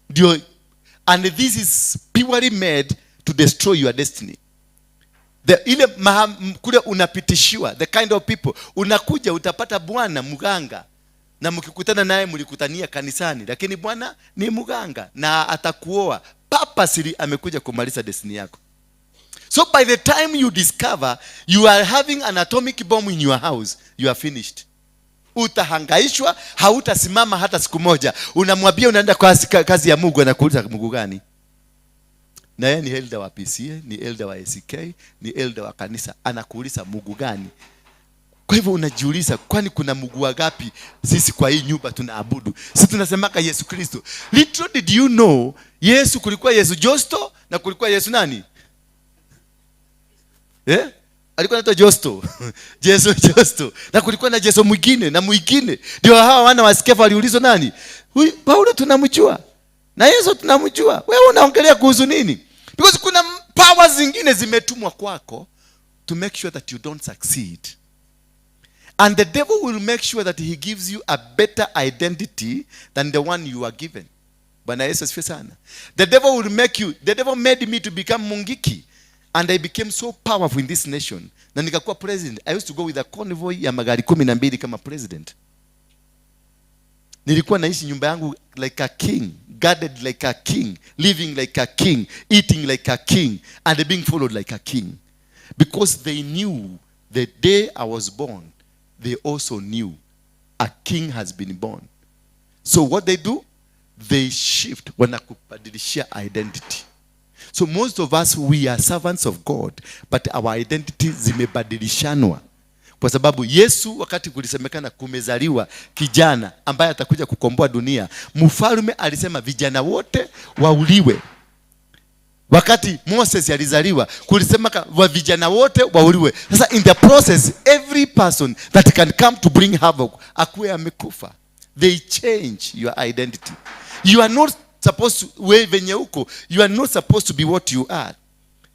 Ndio, and this is purely made to destroy your destiny. The, ile kule unapitishiwa, the kind of people unakuja, utapata bwana mganga, na mkikutana naye mlikutania kanisani, lakini bwana ni mganga na atakuoa purposely, amekuja kumaliza destiny yako. So by the time you discover you are having an atomic bomb in your house, you are finished. Utahangaishwa, hautasimama hata siku moja. Unamwambia unaenda kazi ya Mungu, anakuuliza, "Mungu gani?" Na yeye ni elder wa PCEA, ni elder wa ACK, ni elder wa kanisa, anakuuliza, "Mungu gani?" Kwa hivyo unajiuliza, kwani kuna Mungu wangapi sisi kwa hii nyumba tunaabudu? Sisi tunasemaka Yesu Kristo. Little did you know, Yesu, kulikuwa Yesu Josto na kulikuwa Yesu nani? Eh? Alikuwa anaitwa Josto. Yesu Josto. Na kulikuwa na Yesu mwingine na mwingine. Ndio hawa wana wa Skefa waliulizwa, "Nani? Huyu Paulo tunamjua. Na Yesu tunamjua. Wewe unaongelea kuhusu nini?" Because kuna power zingine zimetumwa kwako to make sure that you don't succeed. And the devil will make sure that he gives you a better identity than the one you are given. Bwana Yesu asifiwe sana. The devil will make you, the devil made me to become Mungiki. And I became so powerful in this nation. Na nikakuwa president. I used to go with a convoy ya magari 12 kama president. Nilikuwa naishi nyumba yangu like a king, guarded like a king, living like a king, eating like a king, and being followed like a king. Because they knew the day I was born, they also knew a king has been born. So what they do, they shift, wanakubadilishia identity. So most of us, we are servants of God, but our identity zimebadilishanwa, kwa sababu Yesu, wakati kulisemekana kumezaliwa kijana ambaye atakuja kukomboa dunia, mfalme alisema vijana wote wauliwe. Wakati Moses alizaliwa, kulisema wa vijana wote wauliwe. Sasa in the process, every person that can come to bring havoc akuwe amekufa. They change your identity. You are not supposed to, we venye uko, you are not supposed to be what you are.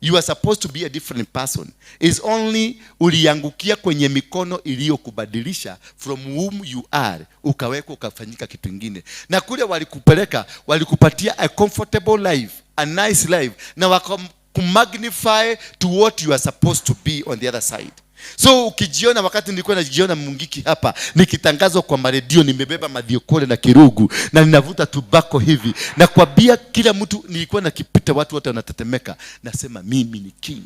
You are supposed to be a different person. It's only uliangukia kwenye mikono iliyokubadilisha from whom you are, ukawekwa ukafanyika kitu kingine. Na kule walikupeleka, walikupatia a comfortable life, a nice life, na wakakumagnify to what you are supposed to be on the other side. So ukijiona, wakati nilikuwa najiona Mungiki hapa nikitangazwa kwa maredio, nimebeba mathiokole na kirugu na ninavuta tubako hivi, na kwambia kila mtu, nilikuwa nakipita watu wote wanatetemeka, nasema mimi ni king.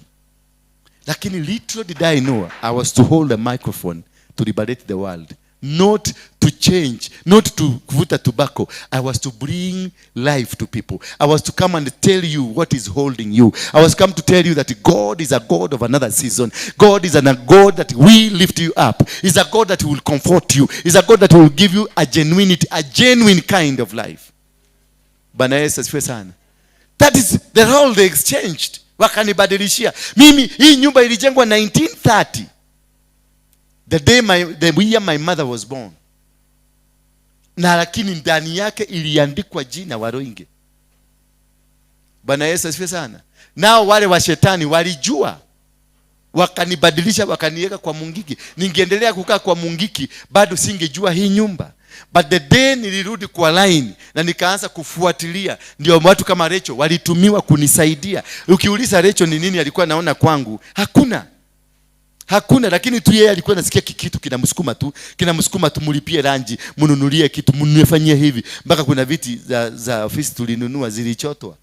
Lakini little did I know I was to hold a microphone to liberate the world, not to change, not to kuvuta tobacco. I was to bring life to people. I was to come and tell you what is holding you. I was come to tell you that God is a God of another season. God is a God that will lift you up. Is a God that will comfort you. Is a God that will give you a genuinity, a genuine kind of life. Bwana Yesu asifiwe sana. That is the role they exchanged. Wakanibadilishia. Mimi hii nyumba ilijengwa 1930. The year my mother was born. Na lakini ndani yake iliandikwa jina Waroinge. Bwana Yesu asifiwe sana. Nao wale wa shetani walijua, wakanibadilisha, wakaniweka kwa Mungiki. Ningeendelea kukaa kwa Mungiki, bado singejua hii nyumba. But the day nilirudi kwa line na nikaanza kufuatilia, ndio watu kama Rachel walitumiwa kunisaidia. Ukiuliza Rachel ni nini alikuwa naona kwangu, hakuna, hakuna. Lakini tu yeye alikuwa nasikia kitu kinamsukuma tu, kinamsukuma tu, mulipie lunch, mnunulie kitu, mnifanyie hivi. Mpaka kuna viti za ofisi tulinunua, zilichotwa,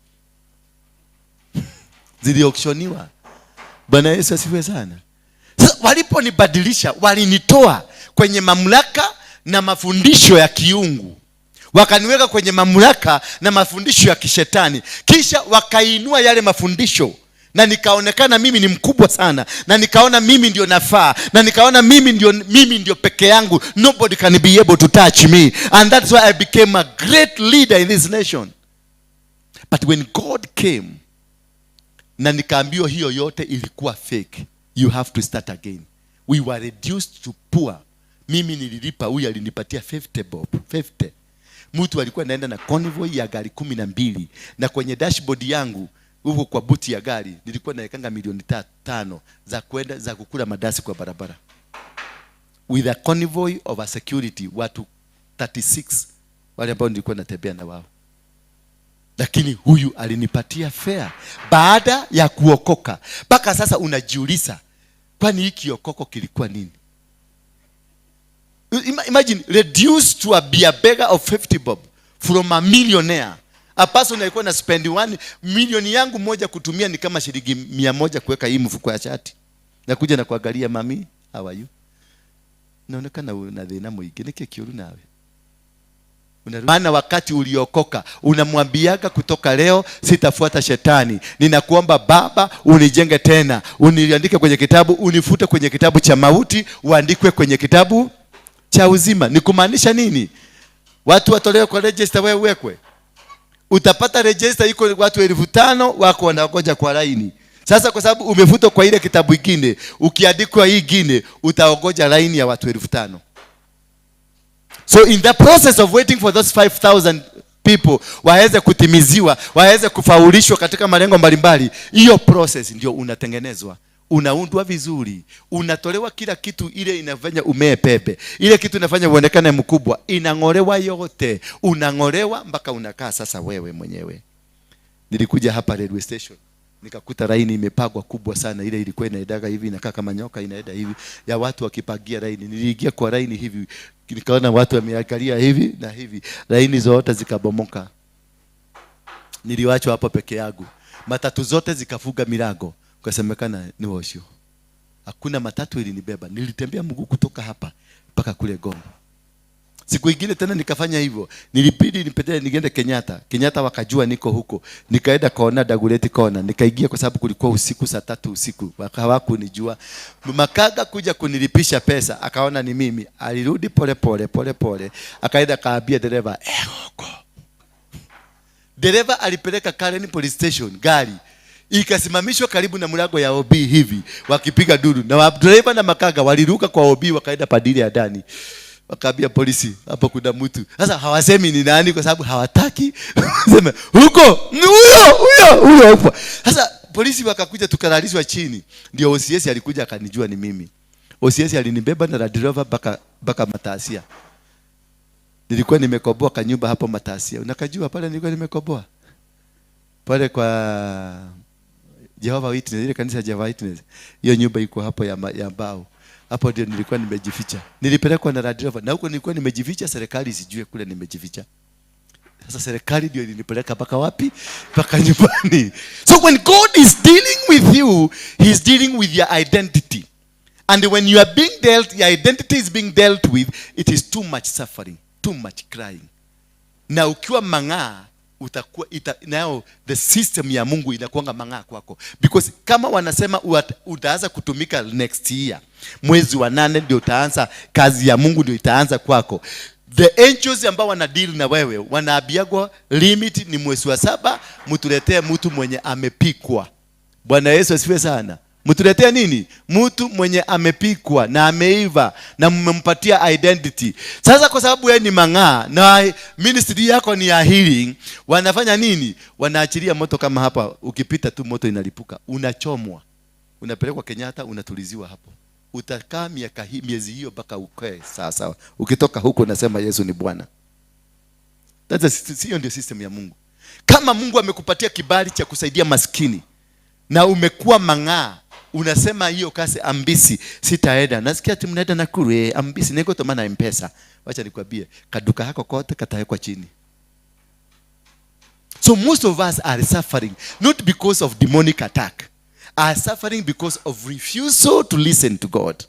ziliauctioniwa. Bwana Yesu asifiwe sana. Sasa waliponibadilisha, walinitoa kwenye mamlaka na mafundisho ya kiungu, wakaniweka kwenye mamlaka na mafundisho ya kishetani, kisha wakainua yale mafundisho na nikaonekana mimi ni mkubwa sana, na nikaona mimi ndio nafaa, na nikaona mimi ndio peke yangu, nobody can be able to touch me, and that's why I became a great leader in this nation. But when God came na nikaambiwa hiyo yote ilikuwa fake, you have to start again. We were reduced to poor. Mimi nililipa, huyu alinipatia 50 bob, 50. Mtu alikuwa naenda na convoy ya gari 12, na kwenye dashboard yangu huko kwa buti ya gari nilikuwa naekanga milioni 5 za kwenda za kukula madasi kwa barabara, with a convoy of a security, watu 36 wale ambao nilikuwa natembea na wao. Lakini huyu alinipatia fare baada ya kuokoka. Mpaka sasa unajiuliza, kwani hiki kiokoko kilikuwa nini? Imagine reduced to a beer beggar of 50 bob from a millionaire. A person alikuwa na spend 1 milioni yangu moja kutumia ni kama shilingi 100 kuweka hii mfuko ya shati. Nakuja na kuangalia, "Mami, how are you? Naonekana una thina muingi, niki kiuru nawe?" Maana wakati uliokoka unamwambiaga, "Kutoka leo sitafuata shetani. Ninakuomba Baba unijenge tena, uniandike kwenye kitabu, unifute kwenye kitabu cha mauti, uandikwe kwenye kitabu cha uzima." Ni kumaanisha nini? Watu watolewe kwa register, wewe uwekwe. Utapata register iko watu 5,000 wako wanangoja kwa laini. Sasa kwa sababu umefutwa kwa ile kitabu ingine, ukiandikwa hii ingine, utaongoja laini ya watu 5,000. So in the process of waiting for those 5000 people waweze kutimiziwa, waweze kufaulishwa katika malengo mbalimbali, hiyo process ndio unatengenezwa, unaundwa vizuri, unatolewa kila kitu ile inafanya umee pepe, ile kitu inafanya uonekane mkubwa, inang'olewa yote, unang'olewa mpaka unakaa sasa wewe mwenyewe. Nilikuja hapa railway station nikakuta laini imepagwa kubwa sana, ile ilikuwa inaendaga hivi, inakaa kama nyoka inaenda hivi, ya watu wakipagia laini. Niliingia kwa laini hivi, nikaona watu wameangalia hivi na hivi, laini zote zikabomoka. Niliwachwa hapo peke yangu, matatu zote zikafunga milango, ukasemekana ni wasio. Hakuna matatu ilinibeba, nilitembea mguu kutoka hapa mpaka kule Goma. Siku ingine tena nikafanya hivyo, nilibidi nipite niende Kenyatta. Kenyatta wakajua niko huko, nikaenda kona Dagoretti Kona, nikaingia kwa sababu kulikuwa usiku, saa 3 usiku, hawakunijua. Makaga kuja kunilipisha pesa, akaona ni mimi, alirudi pole pole pole pole, akaenda kaambia dereva huko. Dereva alipeleka Karen Police Station gari ikasimamishwa karibu na mlango ya OB hivi, wakipiga duru na dereva na makaga waliruka kwa OB wakaenda padili ya ndani, wakaambia polisi hapo kuna mtu. Sasa hawasemi ni nani kwa sababu hawataki sema huko ni huyo huyo huyo huko. Sasa polisi wakakuja, tukalalishwa chini, ndio OCS alikuja akanijua ni mimi. OCS alinibeba na Land Rover mpaka Matasia. Nilikuwa nimekoboa kanyumba hapo Matasia. Unakajua pale nilikuwa nimekoboa pale kwa Jehovah Witness, ile kanisa ya Jehovah Witness. Hiyo nyumba iko hapo ya mbao. Hapo ndio nilikuwa nimejificha. Nilipelekwa na Land Rover na huko nilikuwa nimejificha, serikali isijue kule nimejificha. Sasa serikali ndio ilinipeleka mpaka wapi? Mpaka nyumbani. So when God is dealing with you, he is dealing with your identity. And when you are being dealt, your identity is being dealt with, it is too much suffering, too much crying. Na ukiwa mang'aa utakuwa now the system ya Mungu inakuanga mang'aa kwako, because kama wanasema utaanza kutumika next year mwezi wa 8 ndio utaanza kazi ya Mungu ndio itaanza kwako. The angels ambao wana deal na wewe wanaambiagwa limit ni mwezi wa 7, mtuletee mtu mwenye amepikwa. Bwana Yesu asifiwe sana. Mtuletee nini? Mtu mwenye amepikwa na ameiva na mmempatia identity. Sasa kwa sababu wewe ni mang'aa na ministry yako ni ya healing, wanafanya nini? Wanaachilia moto kama hapa, ukipita tu moto inalipuka, unachomwa. Unapelekwa Kenyatta, unatuliziwa hapo. Utakaa miaka hii, miezi hiyo mpaka ukae sawa sawa. Ukitoka huko unasema Yesu ni Bwana. Hiyo ndio system ya Mungu. Kama Mungu amekupatia kibali cha kusaidia maskini na umekuwa mang'aa, unasema hiyo kasi ambisi sitaenda. Nasikia ati mnaenda Nakuru, ambisi niko tomana M-Pesa. Wacha nikwambie, kaduka hako kote katawekwa chini. So most of us are suffering not because of demonic attack, are suffering because of refusal to listen to God.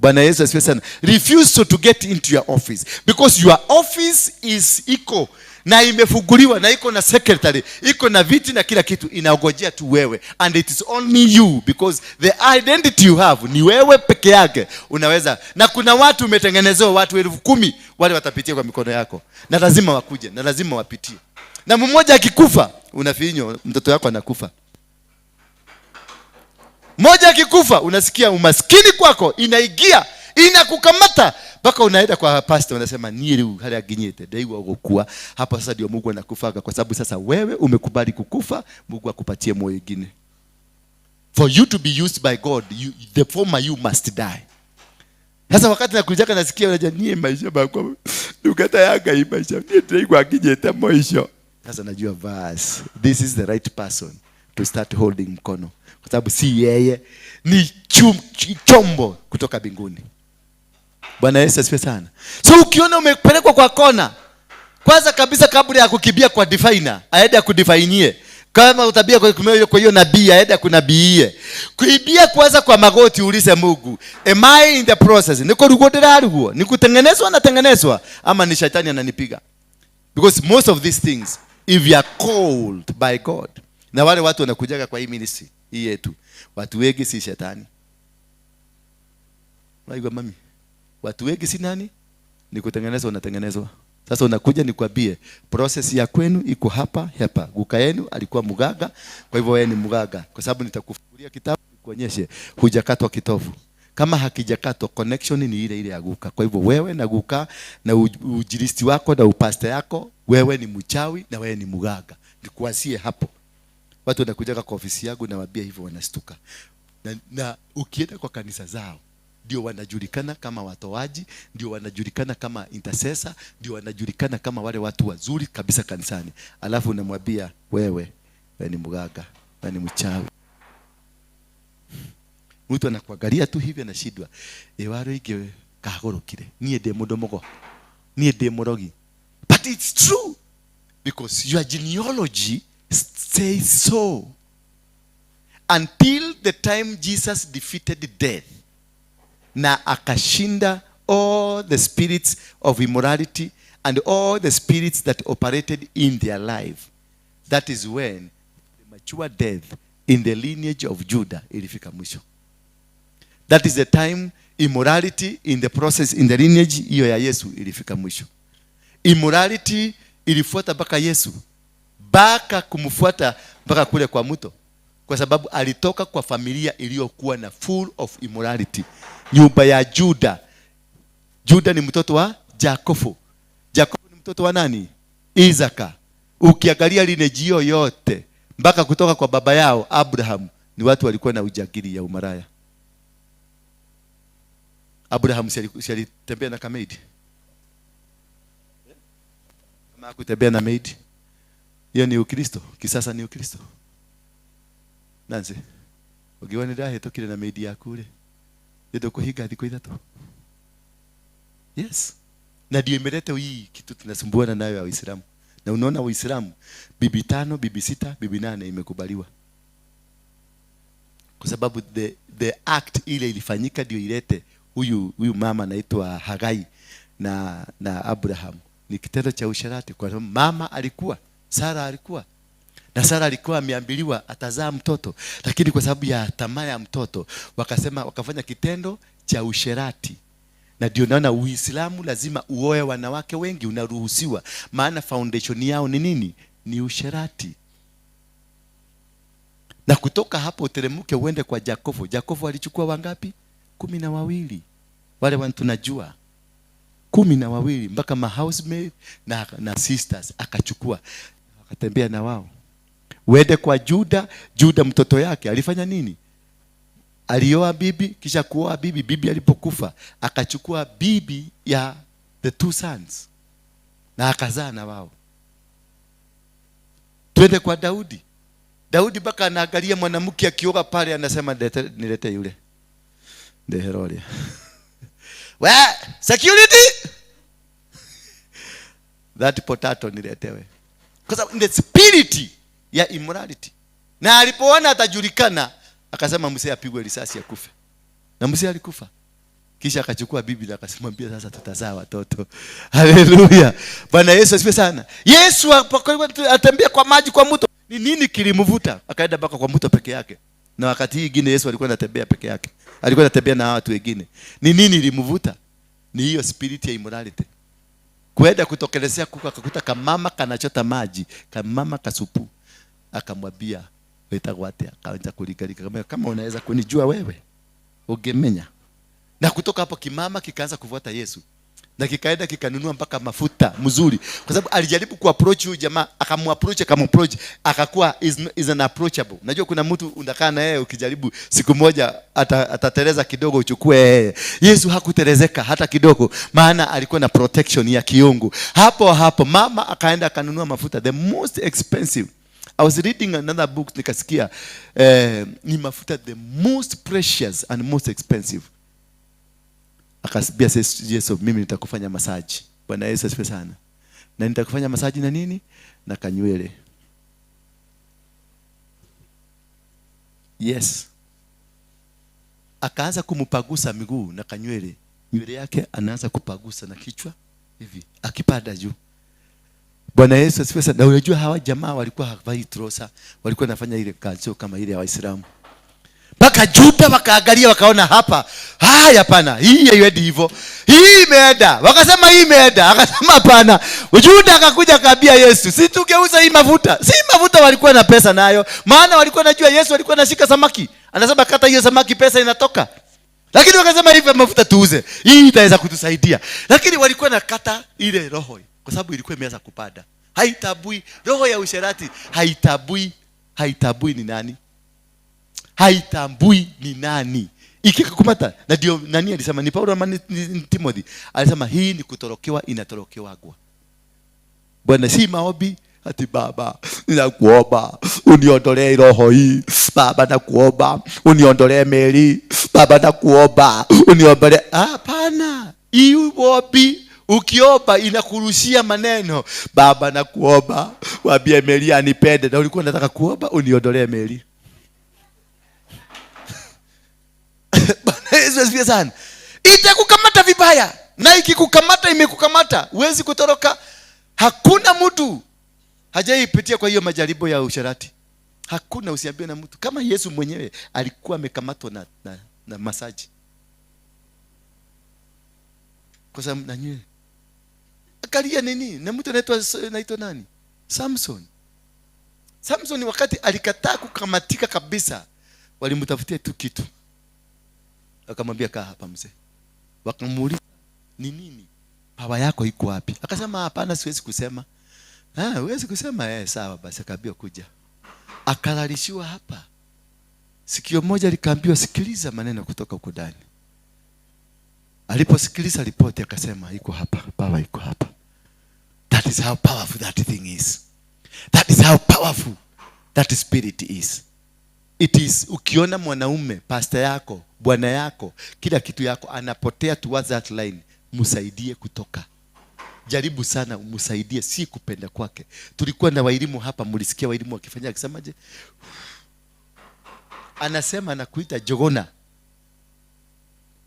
Bwana Yesu asifiwe sana. Refusal to get into your office because your office is iko na imefunguliwa na iko na secretary, iko na viti na kila kitu, inaongojea tu wewe, and it is only you because the identity you have ni wewe peke yake unaweza. Na kuna watu umetengenezewa watu 10,000 wale watapitia kwa mikono yako, na lazima wakuje na lazima wapitie. Na mmoja akikufa unafinywa, mtoto wako anakufa. Mmoja akikufa unasikia umaskini kwako inaingia, inakukamata mpaka unaenda kwa pastor unasema niĩ rĩu harĩa nginyĩte ndaigua gũkua. Hapa sasa ndio Mungu anakufaga, kwa sababu sasa wewe umekubali kukufa, Mungu akupatie moyo mwingine. For you to be used by God, the former you must die. Sasa wakati nakujaka nasikia unajua niĩ maisha makwa ndungata ya Ngai maisha niĩ ndĩraigua nginyĩte mũico. Sasa najua verse, this is the right person to start holding mkono, kwa sababu si yeye, ni chombo kutoka mbinguni. Bwana Yesu asifiwe sana. So ukiona umepelekwa kwa kona, kwanza kabisa kabla ya kukimbia kwa diviner, aende akudivinie. Kama utabia kwa hiyo nabii, aende akunabiie. Kuibia kwanza kwa magoti ulize Mungu, am I in the process? Niko rugo ndĩrarugwo? Ni kutengenezwa natengenezwa ama ni shetani ananipiga? Because most of these things, if you are called by God, na wale watu wanakujaga kwa hii ministry hii yetu, watu wengi si shetani. Unaigua mami? Watu wengi si nani? Ni kutengenezwa unatengenezwa. Sasa unakuja nikwambie process ya kwenu iko hapa hapa. Guka yenu alikuwa mganga, kwa hivyo wewe ni mganga. Kwa sababu nitakufungulia kitabu nikuonyeshe hujakatwa kitovu. Kama hakijakatwa, connection ni ile ile ya guka. Kwa hivyo wewe na guka na ujiristi wako na upasta yako, wewe ni mchawi na wewe ni mganga. Nikuanzie hapo. Watu wanakuja kwa ofisi yangu na waambia hivyo wanastuka. Na ukienda kwa kanisa zao ndio wanajulikana kama watoaji, ndio wanajulikana kama intercessor, ndio wanajulikana kama wale watu wazuri kabisa kanisani. Alafu unamwambia wewe, wewe ni mganga, wewe ni mchawi. Mtu anakuangalia tu hivi anashindwa. Waro ingi kagorokire. Niĩ ndĩ mũndũ mũgo. Niĩ ndĩ mũrogi. But it's true because your genealogy says so. Until the time Jesus defeated death na akashinda all the spirits of immorality and all the spirits that operated in their life. That is when the mature death in the lineage of Judah ilifika mwisho. That is the time immorality in the process in the lineage hiyo ya Yesu ilifika mwisho. Immorality ilifuata mpaka Yesu, mpaka kumfuata mpaka kule kwa mto, kwa sababu alitoka kwa familia iliyokuwa na full of immorality. Nyumba ya Juda. Juda ni mtoto wa Jakobo. Jakobo ni mtoto wa nani? Isaka. Ukiangalia lineage hiyo yote mpaka kutoka kwa baba yao Abraham, ni watu walikuwa na ujagiri ya umaraya. Abraham si alitembea na kamaid? Kama hakutembea na maid, hiyo ni Ukristo. Kisasa ni Ukristo. Nancy, ukiwa ni ndahĩtũkire na maid yaku rĩ, nĩndũkũhinga thikũ ithatũ. Yes. Na ndio imeleta hii kitu tunasumbuana nayo ya Uislamu. Na unaona Uislamu bibi 5, bibi 6, bibi 8 imekubaliwa. Kwa sababu the act ile ilifanyika ndio ilete huyu mama anaitwa Hagai na Abraham. Ni kitendo cha usherati, kwa sababu mama alikuwa, Sara alikuwa. Na Sara alikuwa ameambiliwa atazaa mtoto, lakini kwa sababu ya tamaa ya mtoto wakafanya kitendo cha usherati. Na ndio naona Uislamu lazima uoe wanawake wengi, unaruhusiwa, maana foundation yao ni nini? Ni usherati. Na kutoka hapo uteremke uende kwa Jakobo. Jakobo alichukua wangapi? 12. Wale watu tunajua 12, mpaka ma housemaid na sisters akachukua, akatembea na wao. Uende kwa Juda. Juda mtoto yake alifanya nini? Alioa bibi, kisha kuoa bibi. Bibi alipokufa akachukua bibi ya the 2 sons na akazaa na wao. Twende kwa Daudi. Daudi mpaka anaangalia mwanamke akioga pale anasema nilete yule. Ndeheroria. We, security. That potato niletewe. Kwa sababu the spirit ya immorality. Na alipoona atajulikana akasema mzee apigwe risasi akufe. Na mzee alikufa. Kisha akachukua bibi na akasimwambia sasa tutazaa watoto. Haleluya. Bwana Yesu asifiwe sana. Yesu atembea kwa maji kwa mto. Ni nini kilimvuta? Akaenda mpaka kwa mto peke yake. Na wakati hii ingine Yesu alikuwa anatembea peke yake. Alikuwa anatembea na watu wengine. Ni nini ilimvuta? Ni hiyo spirit ya immorality. Kuenda kutokelezea kuku akakuta kamama kanachota maji, kamama kasupu. Akamwambia wetagwo atia? Akaanza kulikalika kama, kama unaweza kunijua wewe ungemenya. Na kutoka hapo kimama kikaanza kufuata Yesu. Na kikaenda kikanunua mpaka mafuta mzuri, kwa sababu alijaribu kuapproach huyu jamaa, akamapproach, akamapproach, akakuwa is unapproachable. Unajua kuna mtu unakaa na yeye ukijaribu siku moja atateleza kidogo uchukue yeye. Yesu hakutelezeka hata kidogo, maana alikuwa na protection ya kiungu. Hapo hapo mama akaenda akanunua mafuta the most expensive. I was reading another book nikasikia ni mafuta the most precious and most expensive. Akasibia Yesu, mimi nitakufanya masaji. Bwana Yesu asifiwe sana. Na nitakufanya masaji na nini? Na kanywele. Yes. Akaanza kumupagusa miguu na kanywele. Nywele yake anaanza kupagusa na kichwa hivi, akipanda juu. Bwana Yesu asifiwe sana. Na unajua hawa jamaa walikuwa hawavai trosa, walikuwa wanafanya ile kazi kama ile ya Waislamu. Mpaka Juda wakaangalia wakaona hapa, haya hapana, hii haiendi hivyo. Hii imeenda. Wakasema hii imeenda. Akasema hapana. Juda akakuja akaambia Yesu, si tungeuza hii mafuta. Si mafuta walikuwa na pesa nayo. Maana walikuwa najua Yesu alikuwa anashika samaki. Anasema kata hiyo samaki pesa inatoka. Lakini wakasema hivi mafuta tuuze. Hii itaweza kutusaidia. Lakini walikuwa nakata ile roho kwa sababu ilikuwa imeanza kupanda. Haitabui roho ya usherati, haitabui, haitabui ni nani? Haitambui ni nani. Ikikukamata, na ndio nani alisema, ni Paulo ama ni Timothy? Alisema hii ni kutorokewa, inatorokewagwa. Bwana, si maombi ati baba ninakuomba uniondolee roho hii, baba nakuomba uniondolee meli, baba nakuomba uniondolee. Hapana, hii ombi ukiomba inakurushia maneno. Baba nakuomba waambie meli anipende, na ulikuwa unataka kuomba uniondolee meli. Bwana Yesu asifiwe sana. Itakukamata vibaya, na ikikukamata imekukamata, huwezi kutoroka. Hakuna mtu hajaipitia kwa hiyo majaribu ya usherati. Hakuna, usiambiwe na mtu. Kama Yesu mwenyewe alikuwa amekamatwa na masaji. Kwa sababu na nywele. Akalia nini? Na mtu anaitwa nani? Samson. Samson wakati alikataa kukamatika kabisa, walimtafutia tu kitu. Akamwambia kaa hapa mzee. Wakamuuliza ni nini? Power yako iko wapi? Akasema hapana, siwezi kusema. Ah, huwezi kusema? Sawa basi. Akaambiwa kuja. Akalalishiwa hapa. Sikio moja likaambiwa sikiliza maneno kutoka huko ndani. Aliposikiliza ripoti akasema iko hapa, power iko hapa. That is how powerful that thing is. That is how powerful that spirit is. It is, ukiona mwanaume, pastor yako, bwana yako, kila kitu yako anapotea towards that line, msaidie kutoka. Jaribu sana umsaidie, si kupenda kwake. Tulikuwa na waelimu hapa, mlisikia waelimu wakifanya akisemaje? Anasema anakuita jogona.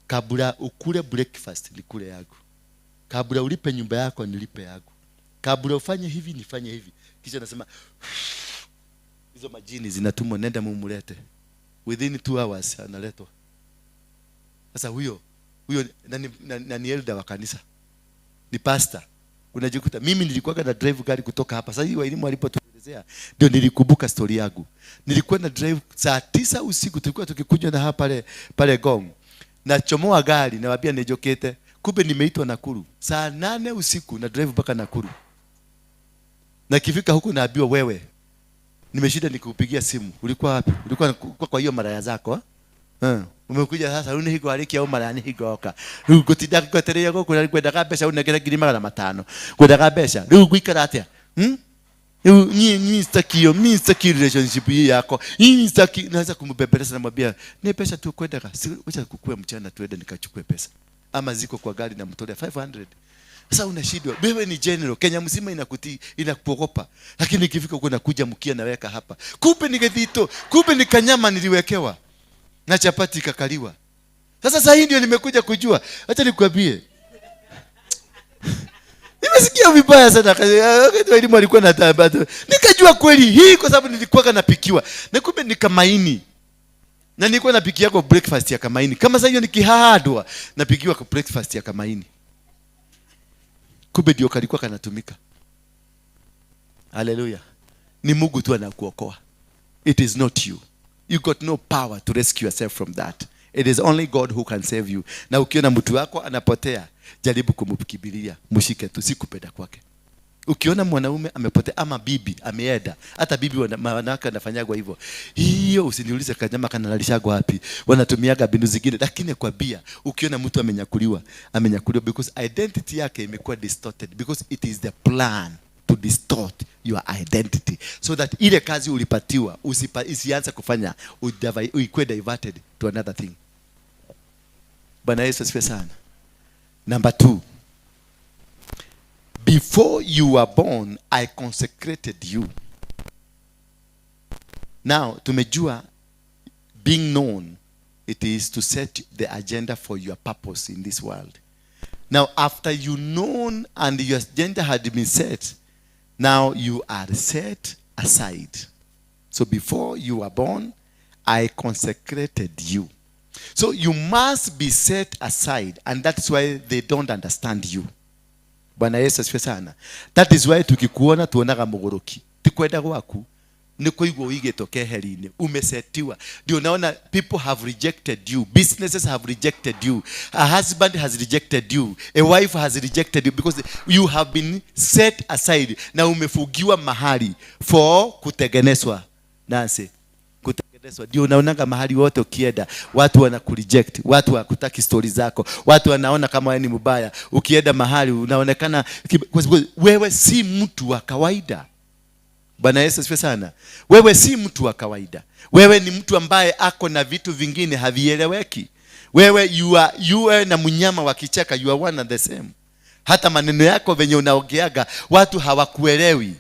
Kabla ukule breakfast nikule yangu. Kabla ulipe nyumba yako nilipe yangu. Kabla ufanye hivi nifanye hivi. Kisha anasema hizo majini zinatumwa, nenda mumulete. Within 2 hours analetwa. Sasa huyo nani elder wa kanisa? Ni pastor. Unajikuta mimi nilikuwa na drive gari kutoka hapa. Sasa hii walimu walipotuelezea ndio nilikumbuka story yangu. Nilikuwa na drive saa 9 usiku, tulikuwa tukikunywa na hapa pale Gong. Nachomoa gari nawaambia nijokete, kumbe nimeitwa Nakuru. Saa 8 usiku na drive mpaka Nakuru. Na kifika huko naambiwa wewe, nimeshinda nikupigia simu. Ulikuwa wapi? Ulikuwa kwa hiyo maraya zako? Umekuja sasa unihigo aliki au mara nihigo oka. Rĩu ngũtinda ngwetereire gũkũ na ngwendaga mbeca unengere 500,000. Ngwendaga mbeca. Rĩu ngũikara atĩa? Rĩu niĩ sitaki hiyo, mimi sitaki relationship hii yako. Mimi sitaki. Naweza kumbembeleza na mwambia, ni pesa tu kwendaga. Wacha kukue mchana tuende nikachukue pesa. Ama ziko kwa gari na mtolea 500. Sasa unashindwa. Wewe ni general, Kenya mzima inakutii, inakuogopa. Lakini ikifika huko nakuja mkia naweka hapa. Kumbe ni gethito, kumbe ni kanyama niliwekewa. Na chapati ikakaliwa. Sasa hii ndio nimekuja kujua. Acha nikwambie. Nimesikia vibaya sana. Wakati walimu alikuwa na tabata. Nikajua kweli hii kwa sababu nilikuwa napikiwa. Na kumbe ni kamaini. Na nilikuwa napikia kwa breakfast ya kamaini. Kama sasa hiyo nikihadwa napikiwa kwa breakfast ya kamaini. Kumbe ndio kalikuwa kanatumika. Haleluya. Ni Mungu tu anakuokoa. It is not you. You got no power to rescue yourself from that. It is only God who can save you. Na ukiona mtu wako anapotea, jaribu kumkimbilia, mshike tu, si kupenda kwake. Ukiona mwanaume amepotea ama bibi ameenda, hata bibi wanawake wanafanyagwa hivyo. Hiyo usiniulize kanyama kanalalishagwa wapi. Wanatumiaga mbinu zingine, lakini kwambia ukiona mtu amenyakuliwa, amenyakuliwa because identity yake imekuwa distorted, because it is the plan to distort your identity so that ile kazi ulipatiwa isianze kufanya, ikuwe diverted to another thing. Bwana Yesu asifiwe sana. Number 2. Before you were born, I consecrated you. Now, tumejua being known, it is to set the agenda for your purpose in this world. Now, after you known and your agenda had been set, now you are set aside. So before you were born, I consecrated you. So you must be set aside, and that's why they don't understand you. Bwana Yesu asifiwe sana. That is why tukikuona tuonaga mugoroki. Ti kwenda gwaku, ni kuigwo uigĩtwo keheri-inĩ, umesetiwa. Ndio unaona people have rejected you, businesses have rejected you, a husband has rejected you, a wife has rejected you, because you have been set aside na umefugiwa mahali for kutengenezwa. Nancy, kutengenezwa. Ndio unaonaga mahali wote ukienda watu wanakureject, watu hawakutaki story zako, watu wanaona kama wewe ni mbaya. Ukienda mahali unaonekana kwa sababu wewe si mtu wa kawaida. Bwana Yesu asifiwe sana. Wewe si mtu wa kawaida. Wewe ni mtu ambaye ako na vitu vingine havieleweki. Wewe you are na mnyama wa kichaka, you are one and the same. Hata maneno yako venye unaongeaga watu hawakuelewi.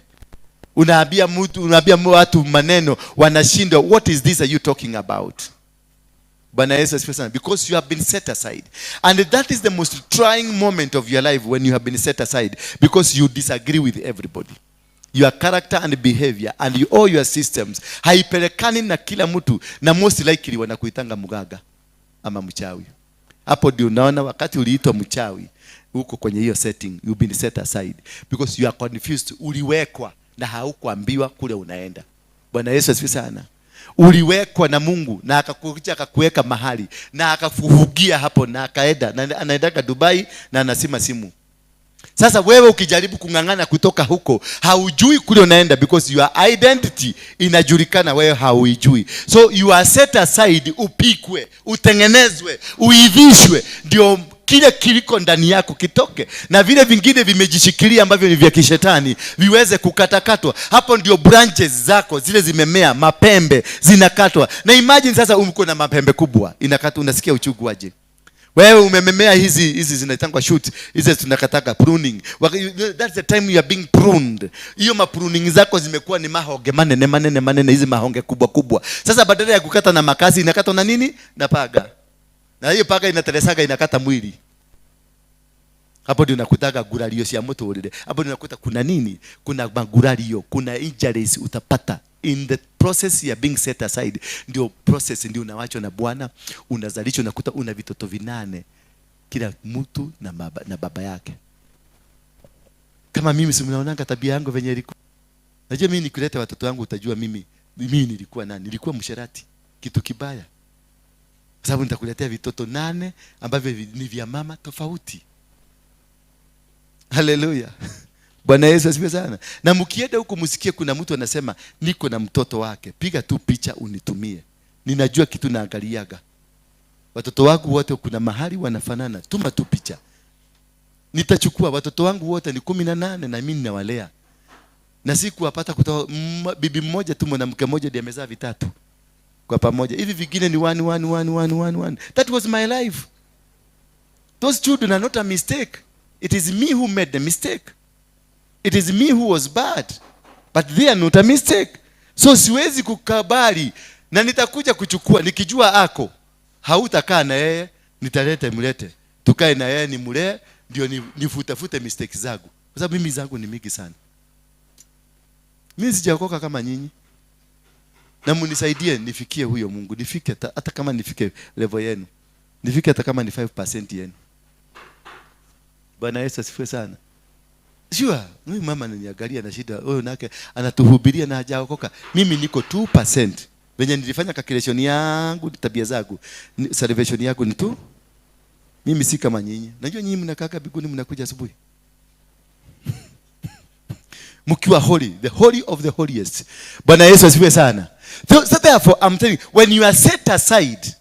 Unaambia mtu, unaambia watu maneno wanashindwa, what is this are you talking about? Bwana Yesu asifiwe sana. Because you have been set aside. And that is the most trying moment of your life, when you have been set aside, because you disagree with everybody. Your character and behavior and all your systems haipelekani na kila mtu, na most likely wanakuitanga mganga ama mchawi. Hapo ndio unaona wakati uliitwa mchawi huko kwenye hiyo setting, you've been set aside because you are confused. Uliwekwa na haukuambiwa kule unaenda. Bwana Yesu asifiwe sana. Uliwekwa na Mungu na akakuja akakuweka mahali na akakufugia hapo na akaenda, na anaendaga Dubai na anasima simu. Sasa wewe ukijaribu kung'ang'ana kutoka huko, haujui kule unaenda because your identity inajulikana, wewe hauijui. So you are set aside, upikwe, utengenezwe, uivishwe, ndio kile kiliko ndani yako kitoke, na vile vingine vimejishikilia ambavyo ni vya kishetani viweze kukatakatwa. Hapo ndio branches zako zile zimemea, mapembe zinakatwa. Na imagine sasa uko na mapembe kubwa inakatwa, unasikia uchungu aje? Wewe umememea hizi zinaitangwa shoot, hizi tunakataka pruning. That's the time you are being pruned. Hiyo ma pruning zako zimekuwa ni mahonge manene manene manene, hizi mahonge kubwa kubwa. Sasa badala ya kukata na makasi inakatwa na nini? Na paga. Na hiyo paga inatelesaga inakata mwili. Hapo ndio unakutaga gurario cia muturire. Hapo ndio unakuta kuna nini? Kuna magurario, kuna injuries utapata in the process ya being set aside. Ndio process, ndio unawachwa na Bwana, unazalishwa, unakuta una vitoto 8, kila mtu na baba yake. Kama mimi si mnaonanga tabia yangu venye ilikuwa. Najua mimi nikileta watoto wangu utajua mimi nilikuwa nani? Nilikuwa msherati, kitu kibaya. Kwa sababu nitakuletea vitoto 8 ambavyo ni vya mama tofauti. Haleluya. Bwana Yesu asifiwe sana. Na mkienda huko msikie kuna mtu anasema niko na mtoto wake, piga tu picha unitumie. Ninajua kitu naangaliaga. Watoto wangu wote kuna mahali wanafanana, tuma tu picha. Nitachukua watoto wangu wote ni 18 na mimi ninawalea. Na sikuwapata kutoka bibi mmoja tu, mwanamke mmoja ndiye amezaa vitatu kwa pamoja. Hivi vingine ni 1 1 1 1 1 1. That was my life. Those children are not a mistake. It is me who made the mistake. It is me who was bad. But they are not a mistake. So siwezi kukabali na nitakuja kuchukua nikijua ako hautakaa na yeye, nitaleta mlete. Tukae na yeye nimlee ndio nifutafute mistakes zangu. Kwa sababu mimi zangu ni mingi sana. Mimi sijaokoka kama nyinyi. Na munisaidie nifikie huyo Mungu, nifike hata kama nifike level yenu. Nifike hata kama ni 5% yenu. Bwana Yesu asifiwe sana. Sure, mimi mama ananiangalia na shida, huyo nake anatuhubiria na hajaokoka. Mimi niko 2%. Venye nilifanya calculation yangu, tabia zangu, salvation yangu ni tu. Mimi si kama nyinyi. Najua nyinyi mnakaa mbinguni, mnakuja asubuhi. Mkiwa holy, the holy of the holiest. Bwana Yesu asifiwe sana. So therefore I'm telling you, when you are set aside,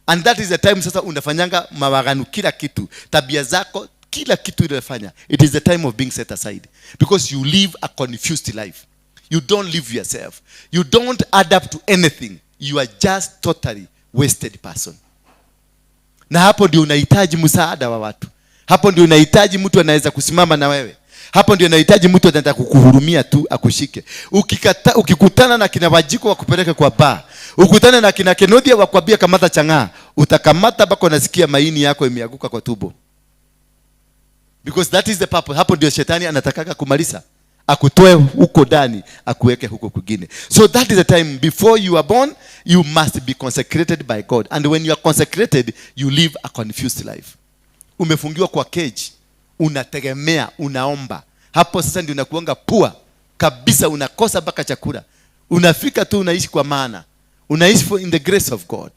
and that is the time sasa unafanyanga mawagano kila kitu, tabia zako, kila kitu unafanya. It is the time of being set aside because you live a confused life. You don't live yourself. You don't adapt to anything. You are just totally wasted person. Na hapo ndio unahitaji msaada wa watu. Hapo ndio unahitaji mtu anaweza kusimama na wewe. Hapo ndio unahitaji mtu anataka kukuhurumia tu akushike. Ukikutana na kina Wajiko wakupeleke kwa bar, ukutane na kina Kenodia wakwambia kamata chang'aa, utakamata mpaka unasikia maini yako imeanguka kwa tumbo. Because that is the purpose. Hapo ndio shetani anatakaga kumaliza. Akutoe huko ndani, akuweke huko kwingine. So that is the time before you are born, you must be consecrated by God. And when you are consecrated, you live a confused life. Umefungiwa kwa cage, unategemea, unaomba. Hapo sasa ndio unakuanga poor kabisa, unakosa mpaka chakula. Unafika tu unaishi kwa maana. Unaishi for in the grace of God.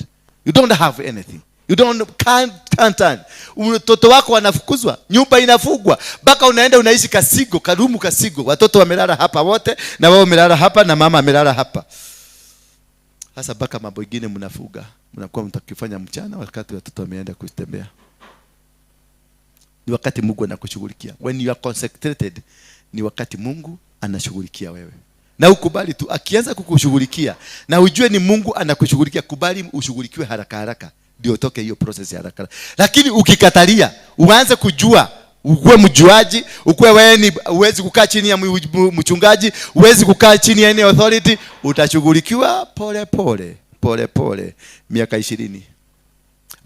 You don't have anything. You don't can't turn. Mtoto wako anafukuzwa, nyumba inafungwa, mpaka unaenda unaishi kasigo, karumu kasigo. Watoto wamelala hapa wote na wao wamelala hapa na mama amelala hapa. Sasa mpaka mambo mengine mnafuga, mnakuwa mtakifanya mchana wakati watoto wameenda kutembea. Ni wakati Mungu anakushughulikia. When you are consecrated, ni wakati Mungu anashughulikia wewe. Na ukubali tu akianza kukushughulikia na ujue ni Mungu anakushughulikia, kubali ushughulikiwe haraka haraka ndio utoke hiyo process ya haraka. Lakini ukikatalia, uanze kujua, ukuwe mjuaji, ukuwe wewe ni huwezi kukaa chini ya mchungaji, huwezi kukaa chini ya any authority, utashughulikiwa pole pole, pole pole miaka 20.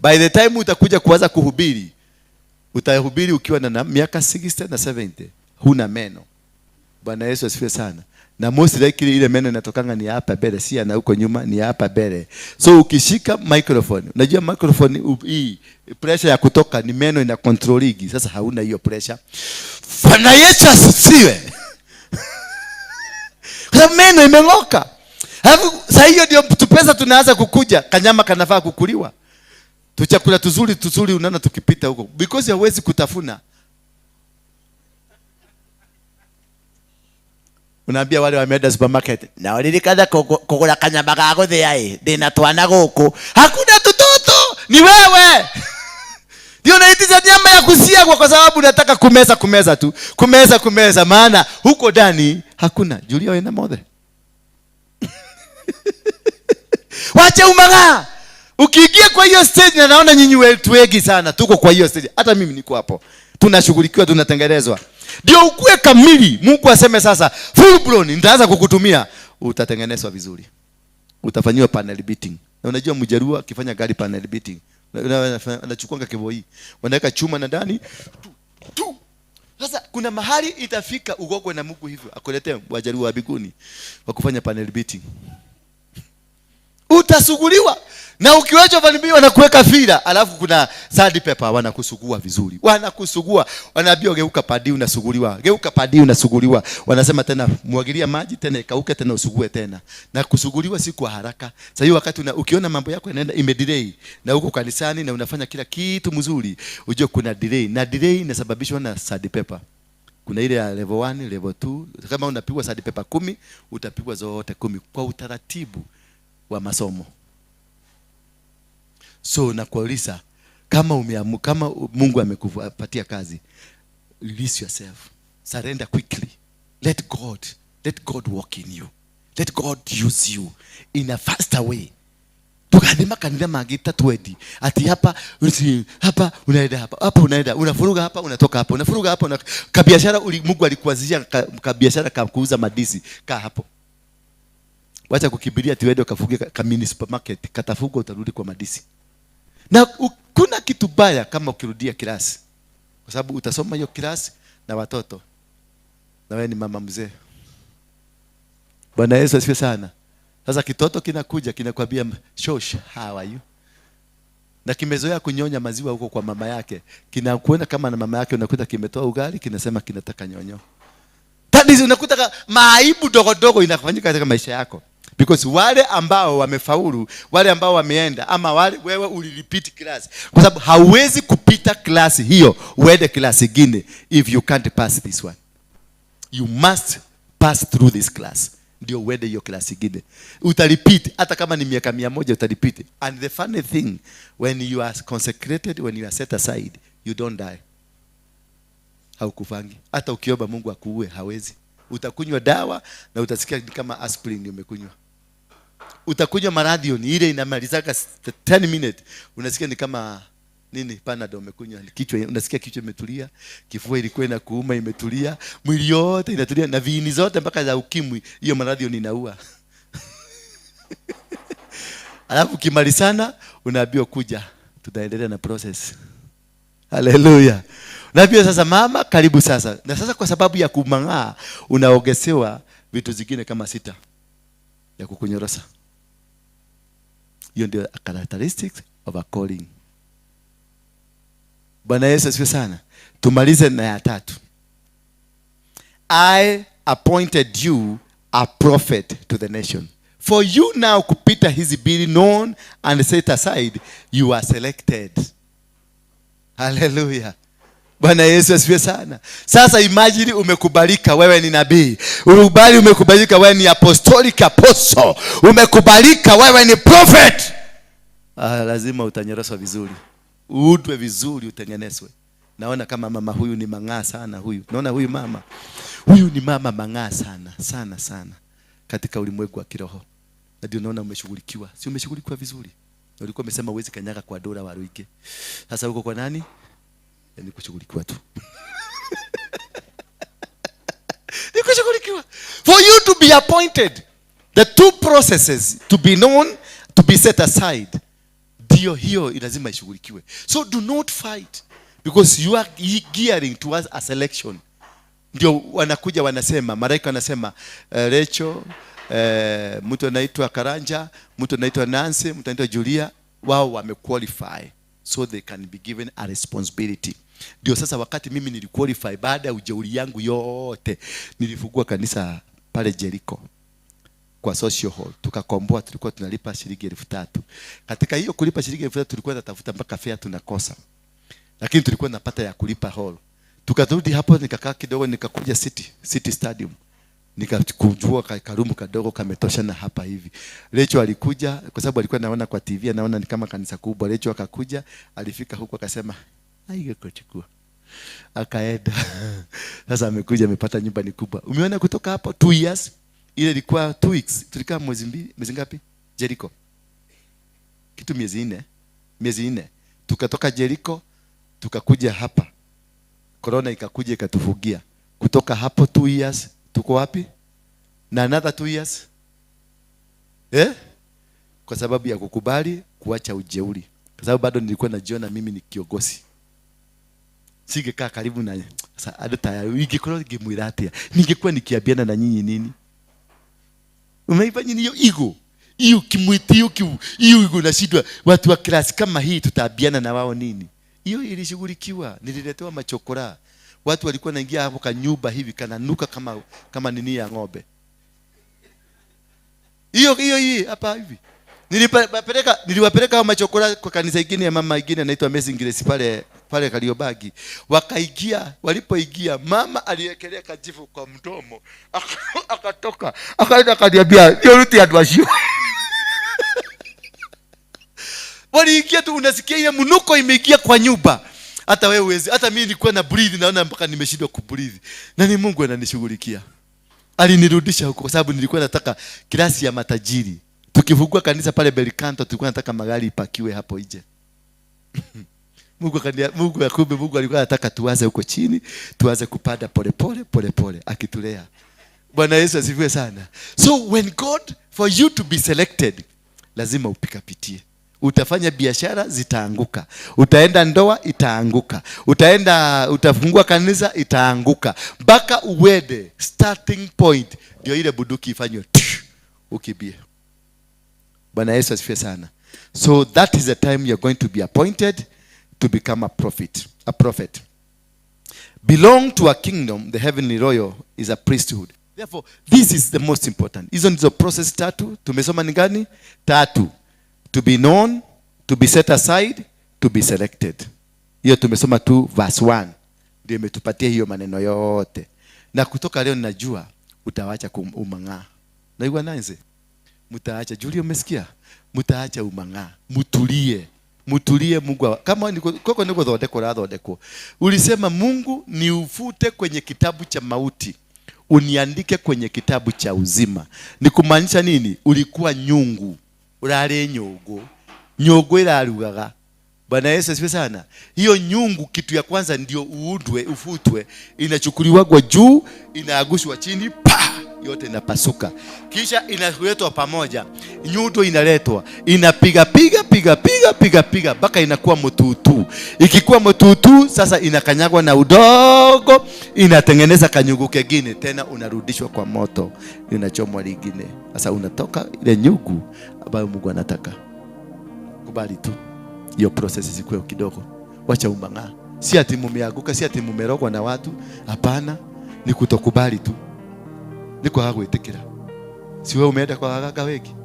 By the time utakuja kuanza kuhubiri, utahubiri ukiwa na miaka 60 na 70, huna meno. Bwana Yesu asifiwe sana. Na most likely ile meno inatokanga ni hapa mbele, si na huko nyuma, ni hapa mbele. So ukishika microphone, unajua microphone hii pressure ya kutoka ni meno ina control. Sasa hauna hiyo pressure. Bwana Yesu asifiwe. Kwa meno imeng'oka. Alafu sasa hiyo ndio tupesa tunaanza kukuja, kanyama kanafaa kukuliwa. Tuchakula tuzuri tuzuri unaona tukipita huko. Because hauwezi kutafuna. Unaambia wale wameenda supermarket, na walirikana kugura kanyama ga guthia ĩ, ndina twana guku. Hakuna tutoto, ni wewe. Ndio unaitisha nyama ya kusiagwa kwa sababu unataka kumeza kumeza tu. Kumeza kumeza, maana huko ndani hakuna. Julia wena mothe. Wacha umaga. Ukiingia kwa hiyo stage, na naona nyinyi wetu wengi sana tuko kwa hiyo stage. Hata mimi niko hapo. Tunashughulikiwa, tunatengenezwa. Ndio ukue kamili. Mungu aseme sasa full blown nitaanza kukutumia, utatengenezwa vizuri. Utafanyiwa panel beating. Na unajua mjarua akifanya gari panel beating, anachukua kiboi, wanaweka chuma na ndani tu, tu. Sasa kuna mahali itafika ugogwe na Mungu hivyo, akuletee wajarua wa mbinguni wa kufanya panel beating. Utasuguliwa. Na ukiwachwa panel beating wanakuweka fila, alafu kuna sandpaper wanakusugua vizuri. Wanakusugua, wanaambia geuka padi unasuguliwa. Geuka padi unasuguliwa. Wanasema tena mwagilia maji tena ikauke tena usugue tena. Na kusuguliwa si kwa haraka. Sasa hiyo wakati ukiona mambo yako yanaenda imedelay na uko kanisani na unafanya kila kitu mzuri, ujue kuna delay, na delay inasababishwa na sandpaper. Kuna ile ya level 1, level 2. Kama unapigwa sandpaper 10, utapigwa zote 10 kwa utaratibu wa masomo. So nakuuliza, kama Mungu amekupatia kazi, release yourself. Surrender quickly. Let God work in you. Let God use you in a faster way. Tukathima kanitha mangi ta twendi ati hapa hapa unaenda hapa, hapa unaenda, unafuruga hapa, unatoka hapa, unafuruga hapa, kabiashara Mungu alikuanzishia kabiashara ka kuuza madisi, kaa hapo. Wacha kukimbilia ati uende ukafungie ka mini supermarket, katafungwa utarudi kwa madisi. Na kuna kitu baya kama ukirudia klasi, kwa sababu utasoma hiyo klasi na watoto na wewe ni mama mzee. Bwana Yesu asifiwe sana. Sasa kitoto kinakuja kinakwambia shosh, how are you? Na kimezoea kunyonya maziwa huko kwa mama yake. Kinakuona kama na mama yake, unakuta kimetoa ugali, kinasema kinataka nyonyo. That is, unakuta maaibu dogo dogo inafanyika katika maisha yako. Because wale ambao wamefaulu, wale ambao wameenda, ama wale wewe ulirepeat class, kwa sababu hauwezi kupita class hiyo uende class ingine if you can't pass this one. You must pass through this class ndio uende hiyo class ingine. Utarepeat hata kama ni miaka 100, utarepeat. And the funny thing, when you are consecrated, when you are set aside, you don't die. Haukufangi. Hata ukiomba Mungu akuue, hawezi. Utakunywa dawa na utasikia ni kama aspirin umekunywa. Utakunywa maradhion ile inamalizaka 10 minutes, unasikia ni kama nini, Panadol umekunywa. Kichwa, unasikia kichwa imetulia, kifua ilikuwa inakuuma imetulia, mwili yote inatulia, na viini zote mpaka za ukimwi, hiyo maradhion inaua. Alafu ukimalizana unaambiwa, "Kuja, tutaendelea na process." Haleluya! Unaambiwa sasa, "Mama, karibu sasa." Na sasa kwa sababu ya kumang'aa, unaongezewa vitu zingine kama sita ya kukunyorosa. Hiyo ndio characteristics of a calling. Bwana Yesu asifiwe sana. Tumalize na ya tatu. I appointed you a prophet to the nation. For you now kupita hizi mbili, known and set aside, you are selected. Haleluya. Bwana Yesu asifiwe sana. Sasa imagine umekubalika, wewe ni nabii. Ukubali umekubalika, wewe ni apostolic apostle. Umekubalika, wewe ni prophet. Ah, lazima utanyoroswa vizuri, uundwe vizuri, utengenezwe. Naona kama mama huyu ni mang'aa sana huyu. Naona huyu mama. Huyu ni mama mang'aa sana, sana sana katika ulimwengu wa kiroho. Na ndio naona umeshughulikiwa. Si umeshughulikiwa vizuri? Na ulikuwa umesema huwezi kanyaga kwa dola wa Ruike. Sasa uko kwa nani? Ni kushughulikiwa tu. Ni kushughulikiwa. For you to be appointed, the two processes, to be known, to be set aside, ndio hiyo lazima ishughulikiwe. So do not fight because you are gearing towards a selection. Ndio wanakuja wanasema, malaika wanasema, Rachel, mtu anaitwa Karanja, mtu anaitwa Nancy, mtu anaitwa Julia, wao wamequalify so they can be given a responsibility. Ndio sasa wakati mimi niliqualify, baada ya ujeuri yangu yote, nilifungua kanisa pale Jericho kwa social hall, tukakomboa. Tulikuwa tunalipa shilingi 3,000. Katika hiyo kulipa shilingi 3,000, tulikuwa tunatafuta mpaka fare tunakosa, lakini tulikuwa tunapata ya kulipa hall. Tukarudi hapo, nikakaa kidogo, nikakuja City Stadium, nikakujua karumu kadogo kametosha na hapa hivi. Rachel alikuja kwa sababu alikuwa anaona kwa TV, anaona ni kama kanisa kubwa. Rachel akakuja, alifika huko akasema, "Aige kuchukua," akaenda. Sasa amekuja amepata nyumba ni kubwa. Umeona kutoka hapo 2 years, ile ilikuwa 2 weeks, tulikaa mwezi mbili, mwezi ngapi Jericho? Kitu miezi 4, miezi 4. Tukatoka Jericho tukakuja hapa, corona ikakuja ikatufugia. Kutoka hapo 2 years, tuko wapi? Na another 2 years, eh? Kwa sababu ya kukubali kuacha ujeuri, kwa sababu bado nilikuwa najiona mimi ni kiongozi, singekaa karibu na sasa andũ ta ingĩkorwo ngĩmwĩra atĩa, ningekuwa nikiambiana na nyinyi nini? Umeifanya hiyo ego, hiyo kimwiti, hiyo ego, nashindwa watu wa class kama hii tutaambiana na wao nini? Hiyo ilishughulikiwa, nililetewa machokora. Watu walikuwa naingia hapo kanyumba hivi kananuka kama nini ya ng'ombe. Hiyo hiyo hii hapa hivi. Niliwapeleka hao machokora kwa kanisa ingine ya mama ingine anaitwa Amazing Grace pale pale Kariobangi. Wakaingia, walipoingia mama aliekelea kajifu kwa mdomo. Akatoka, akaenda akaniambia, "Ndio ruti andũ acio." Waliingia tu, unasikia ile mnuko imeingia kwa nyumba. Hata wewe huwezi, hata mimi nilikuwa na breathe, naona mpaka nimeshindwa kubreathe. Na ni Mungu ananishughulikia. Alinirudisha huko kwa sababu nilikuwa nataka class ya matajiri. Tukifungua kanisa pale Belicanto, tulikuwa nataka magari ipakiwe hapo nje. Mungu akumbe Mungu alikuwa anataka tuanze huko chini, tuanze kupanda pole pole pole pole akitulea. Bwana Yesu asifiwe sana. So when God, for you to be selected, lazima upikapitie. Utafanya biashara, zitaanguka, utaenda ndoa, itaanguka, utaenda utafungua kanisa, itaanguka, mpaka uwede starting point, ndio ile buduki ifanywe ukimbie. Bwana Yesu asifiwe sana. So that is the time you're going to be appointed to become a prophet. A prophet. Belong to a kingdom, the heavenly royal is a priesthood. Therefore, this is the most important. Hizo ndizo process tatu. Tumesoma ni gani? Tatu. To be known, to be set aside, to be selected. Hiyo tumesoma tu verse 1. Ndio imetupatia hiyo maneno yote. Na kutoka leo ninajua utawacha umang'aa. Naigua nanze? Mtaacha. Julia, umesikia? Mtaacha umang'aa. Mtulie. Mtulie Mungu. Kama koko niko thondekwo rathondekwo. Ulisema Mungu niufute kwenye kitabu cha mauti, uniandike kwenye kitabu cha uzima. Ni kumaanisha nini? Ulikuwa nyungu. Urari nyungu. Nyungu irarugaga. Bwana Yesu asifiwe sana. Hiyo nyungu kitu ya kwanza ndio uundwe, ufutwe, inachukuliwa kwa juu, inaagushwa chini, pa, yote inapasuka. Kisha inaletwa pamoja. Nyundo inaletwa, inapiga piga piga piga piga piga mpaka inakuwa mtutu. Ikikuwa mtutu sasa inakanyagwa na udogo, inatengeneza kanyungu kengine, tena unarudishwa kwa moto, inachomwa lingine. Sasa unatoka ile nyungu ambayo Mungu anataka. Kubali tu hiyo process isikuwe kidogo. Wacha umang'aa. Si ati mumeanguka, si ati mumerogwa na watu. Hapana, ni kutokubali tu. Ni kwaga gwitikira. Si wewe umeenda kwa waganga wengi?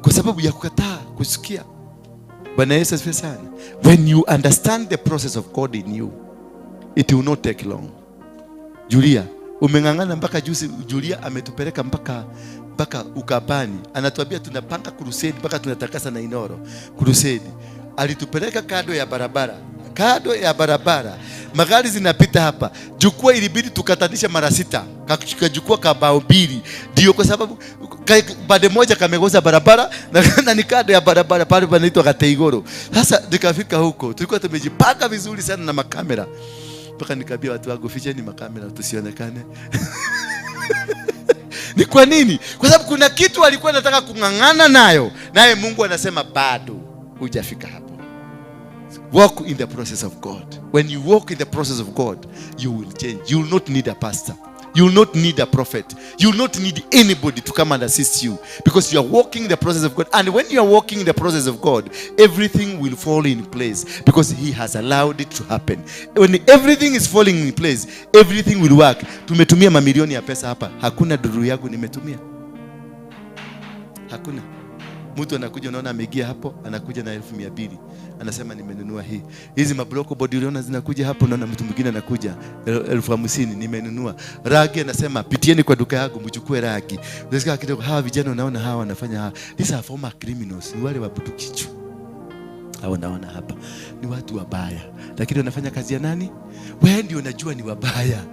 Kwa sababu ya kukataa kusikia. Bwana Yesu asifiwe sana. When you understand the process of God in you, it will not take long. Julia, umeng'ang'ana mpaka juzi. Julia ametupeleka mpaka Ukambani. Anatuambia tunapanga crusade mpaka tunatakasa na Inoro. Crusade. Alitupeleka kando ya barabara. Kando ya barabara. Magari zinapita hapa. Jukwaa ilibidi tukatanisha mara 6. Kajukwaa kabao 2. Ndio kwa sababu pande moja kamegoza barabara na ni kando ya barabara pale panaitwa Gateigoro. Sasa nikafika huko. Tulikuwa tumejipanga vizuri sana na makamera. Mpaka nikaambia watu wangu ficheni makamera tusionekane. Ni kwa nini? Kwa sababu kuna kitu alikuwa anataka kung'ang'ana nayo. Naye Mungu anasema bado hujafika hapo. Walk in the process of God. When you walk in the process of God, you will change. You will not need a pastor. You will not need a prophet. You will not need anybody to come and assist you, because you are walking the process of God. And when you are walking the process of God, everything will fall in place, because he has allowed it to happen. When everything is falling in place, everything will work. Tumetumia mamilioni ya pesa hapa. Hakuna duru yangu nimetumia. Hakuna. Mtu anakuja, unaona ameingia hapo, anakuja na 200,000. Anasema nimenunua hii. Hizi mabloko bodi uliona zinakuja hapo, unaona mtu mwingine anakuja 50,000 nimenunua. Ragi anasema pitieni kwa duka yangu mchukue ragi. Unasikia kidogo hawa vijana unaona hawa wanafanya hawa. These are former criminals, ni wale wa Butukichu. Hao naona hapa ni watu wabaya, lakini wanafanya kazi ya nani? Wewe ndio unajua ni wabaya.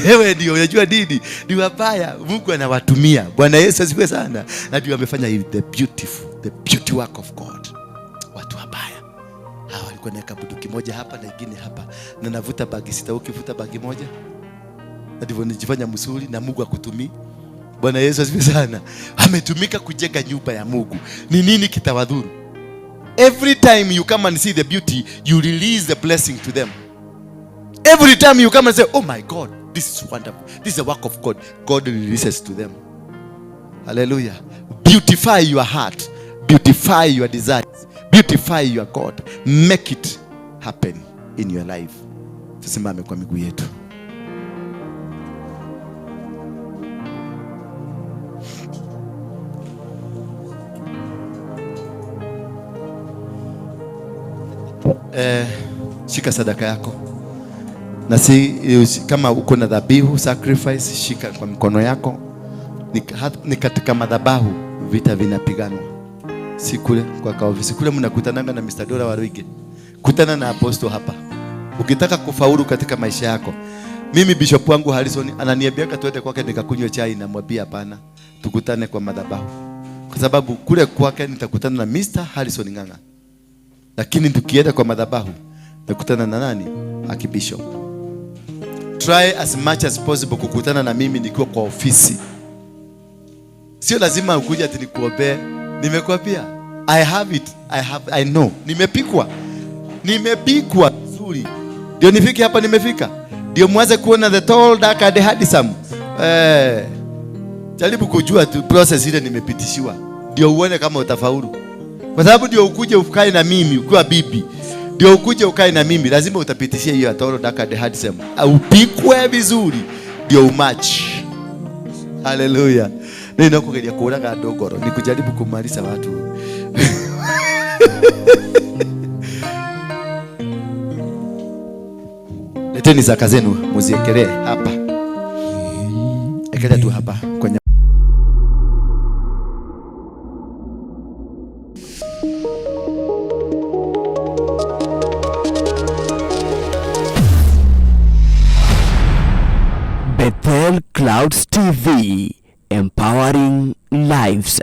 Wewe ndio unajua nini? Ni wabaya. Mungu anawatumia. Bwana Yesu asifiwe sana. Na ndio amefanya hivi, the beautiful, the beauty work of God. Watu wabaya. Hawa walikuwa na kabudu kimoja hapa na ingine hapa. Na navuta bagi sita, ukivuta bagi moja. Na ndivyo nijifanya msuri na Mungu akutumii. Bwana Yesu asifiwe sana. Ametumika kujenga nyumba ya Mungu. Ni nini kitawadhuru? Every time you come and see the beauty, you release the blessing to them. Every time you come and say, oh my God, this is wonderful. This is the work of God. God releases to them. Hallelujah. Beautify your heart. Beautify your desires. Beautify your God. Make it happen in your life. Tusimame kwa miguu yetu. Shika sadaka yako. Na si kama uko na dhabihu sacrifice, shika kwa mkono yako. Ni katika madhabahu vita vinapiganwa. Si kule kwa kaofisi. Kule mnakutananga na Mr. Dora Waruige. Kutana na apostle hapa. Ukitaka kufaulu katika maisha yako. Mimi bishop wangu Harrison ananiambia tuende kwake nikakunywe chai, namwambia hapana, tukutane kwa madhabahu. Kwa sababu kule kwake nitakutana na Mr. Harrison Ng'ang'a. Lakini tukienda kwa madhabahu nitakutana na nani? Archbishop. Try as much as possible kukutana na mimi nikiwa kwa ofisi. Sio lazima ukuje ati nikuombee. Nimekuambia I have it. I know. Nimepikwa. Nimepikwa vizuri. Ndio nifike hapa nimefika. Ndio mwanze kuona the tall, dark and handsome. Jaribu kujua tu process ile nimepitishiwa. Ndio uone kama utafaulu. Kwa sababu ndio ukuje ukae na mimi ukiwa bibi. Ndio ukuje ukae na mimi, lazima utapitishia hiyo Tall, Dark and Handsome, upikwe vizuri ndio umatch. Haleluya. Nĩ kugeria kũraga andũ ngoro, ni kujaribu kumaliza watu. Leteni zaka zenu muziekelee hapa, ekelea tu hapa kwenye. Bethel Clouds TV, empowering lives.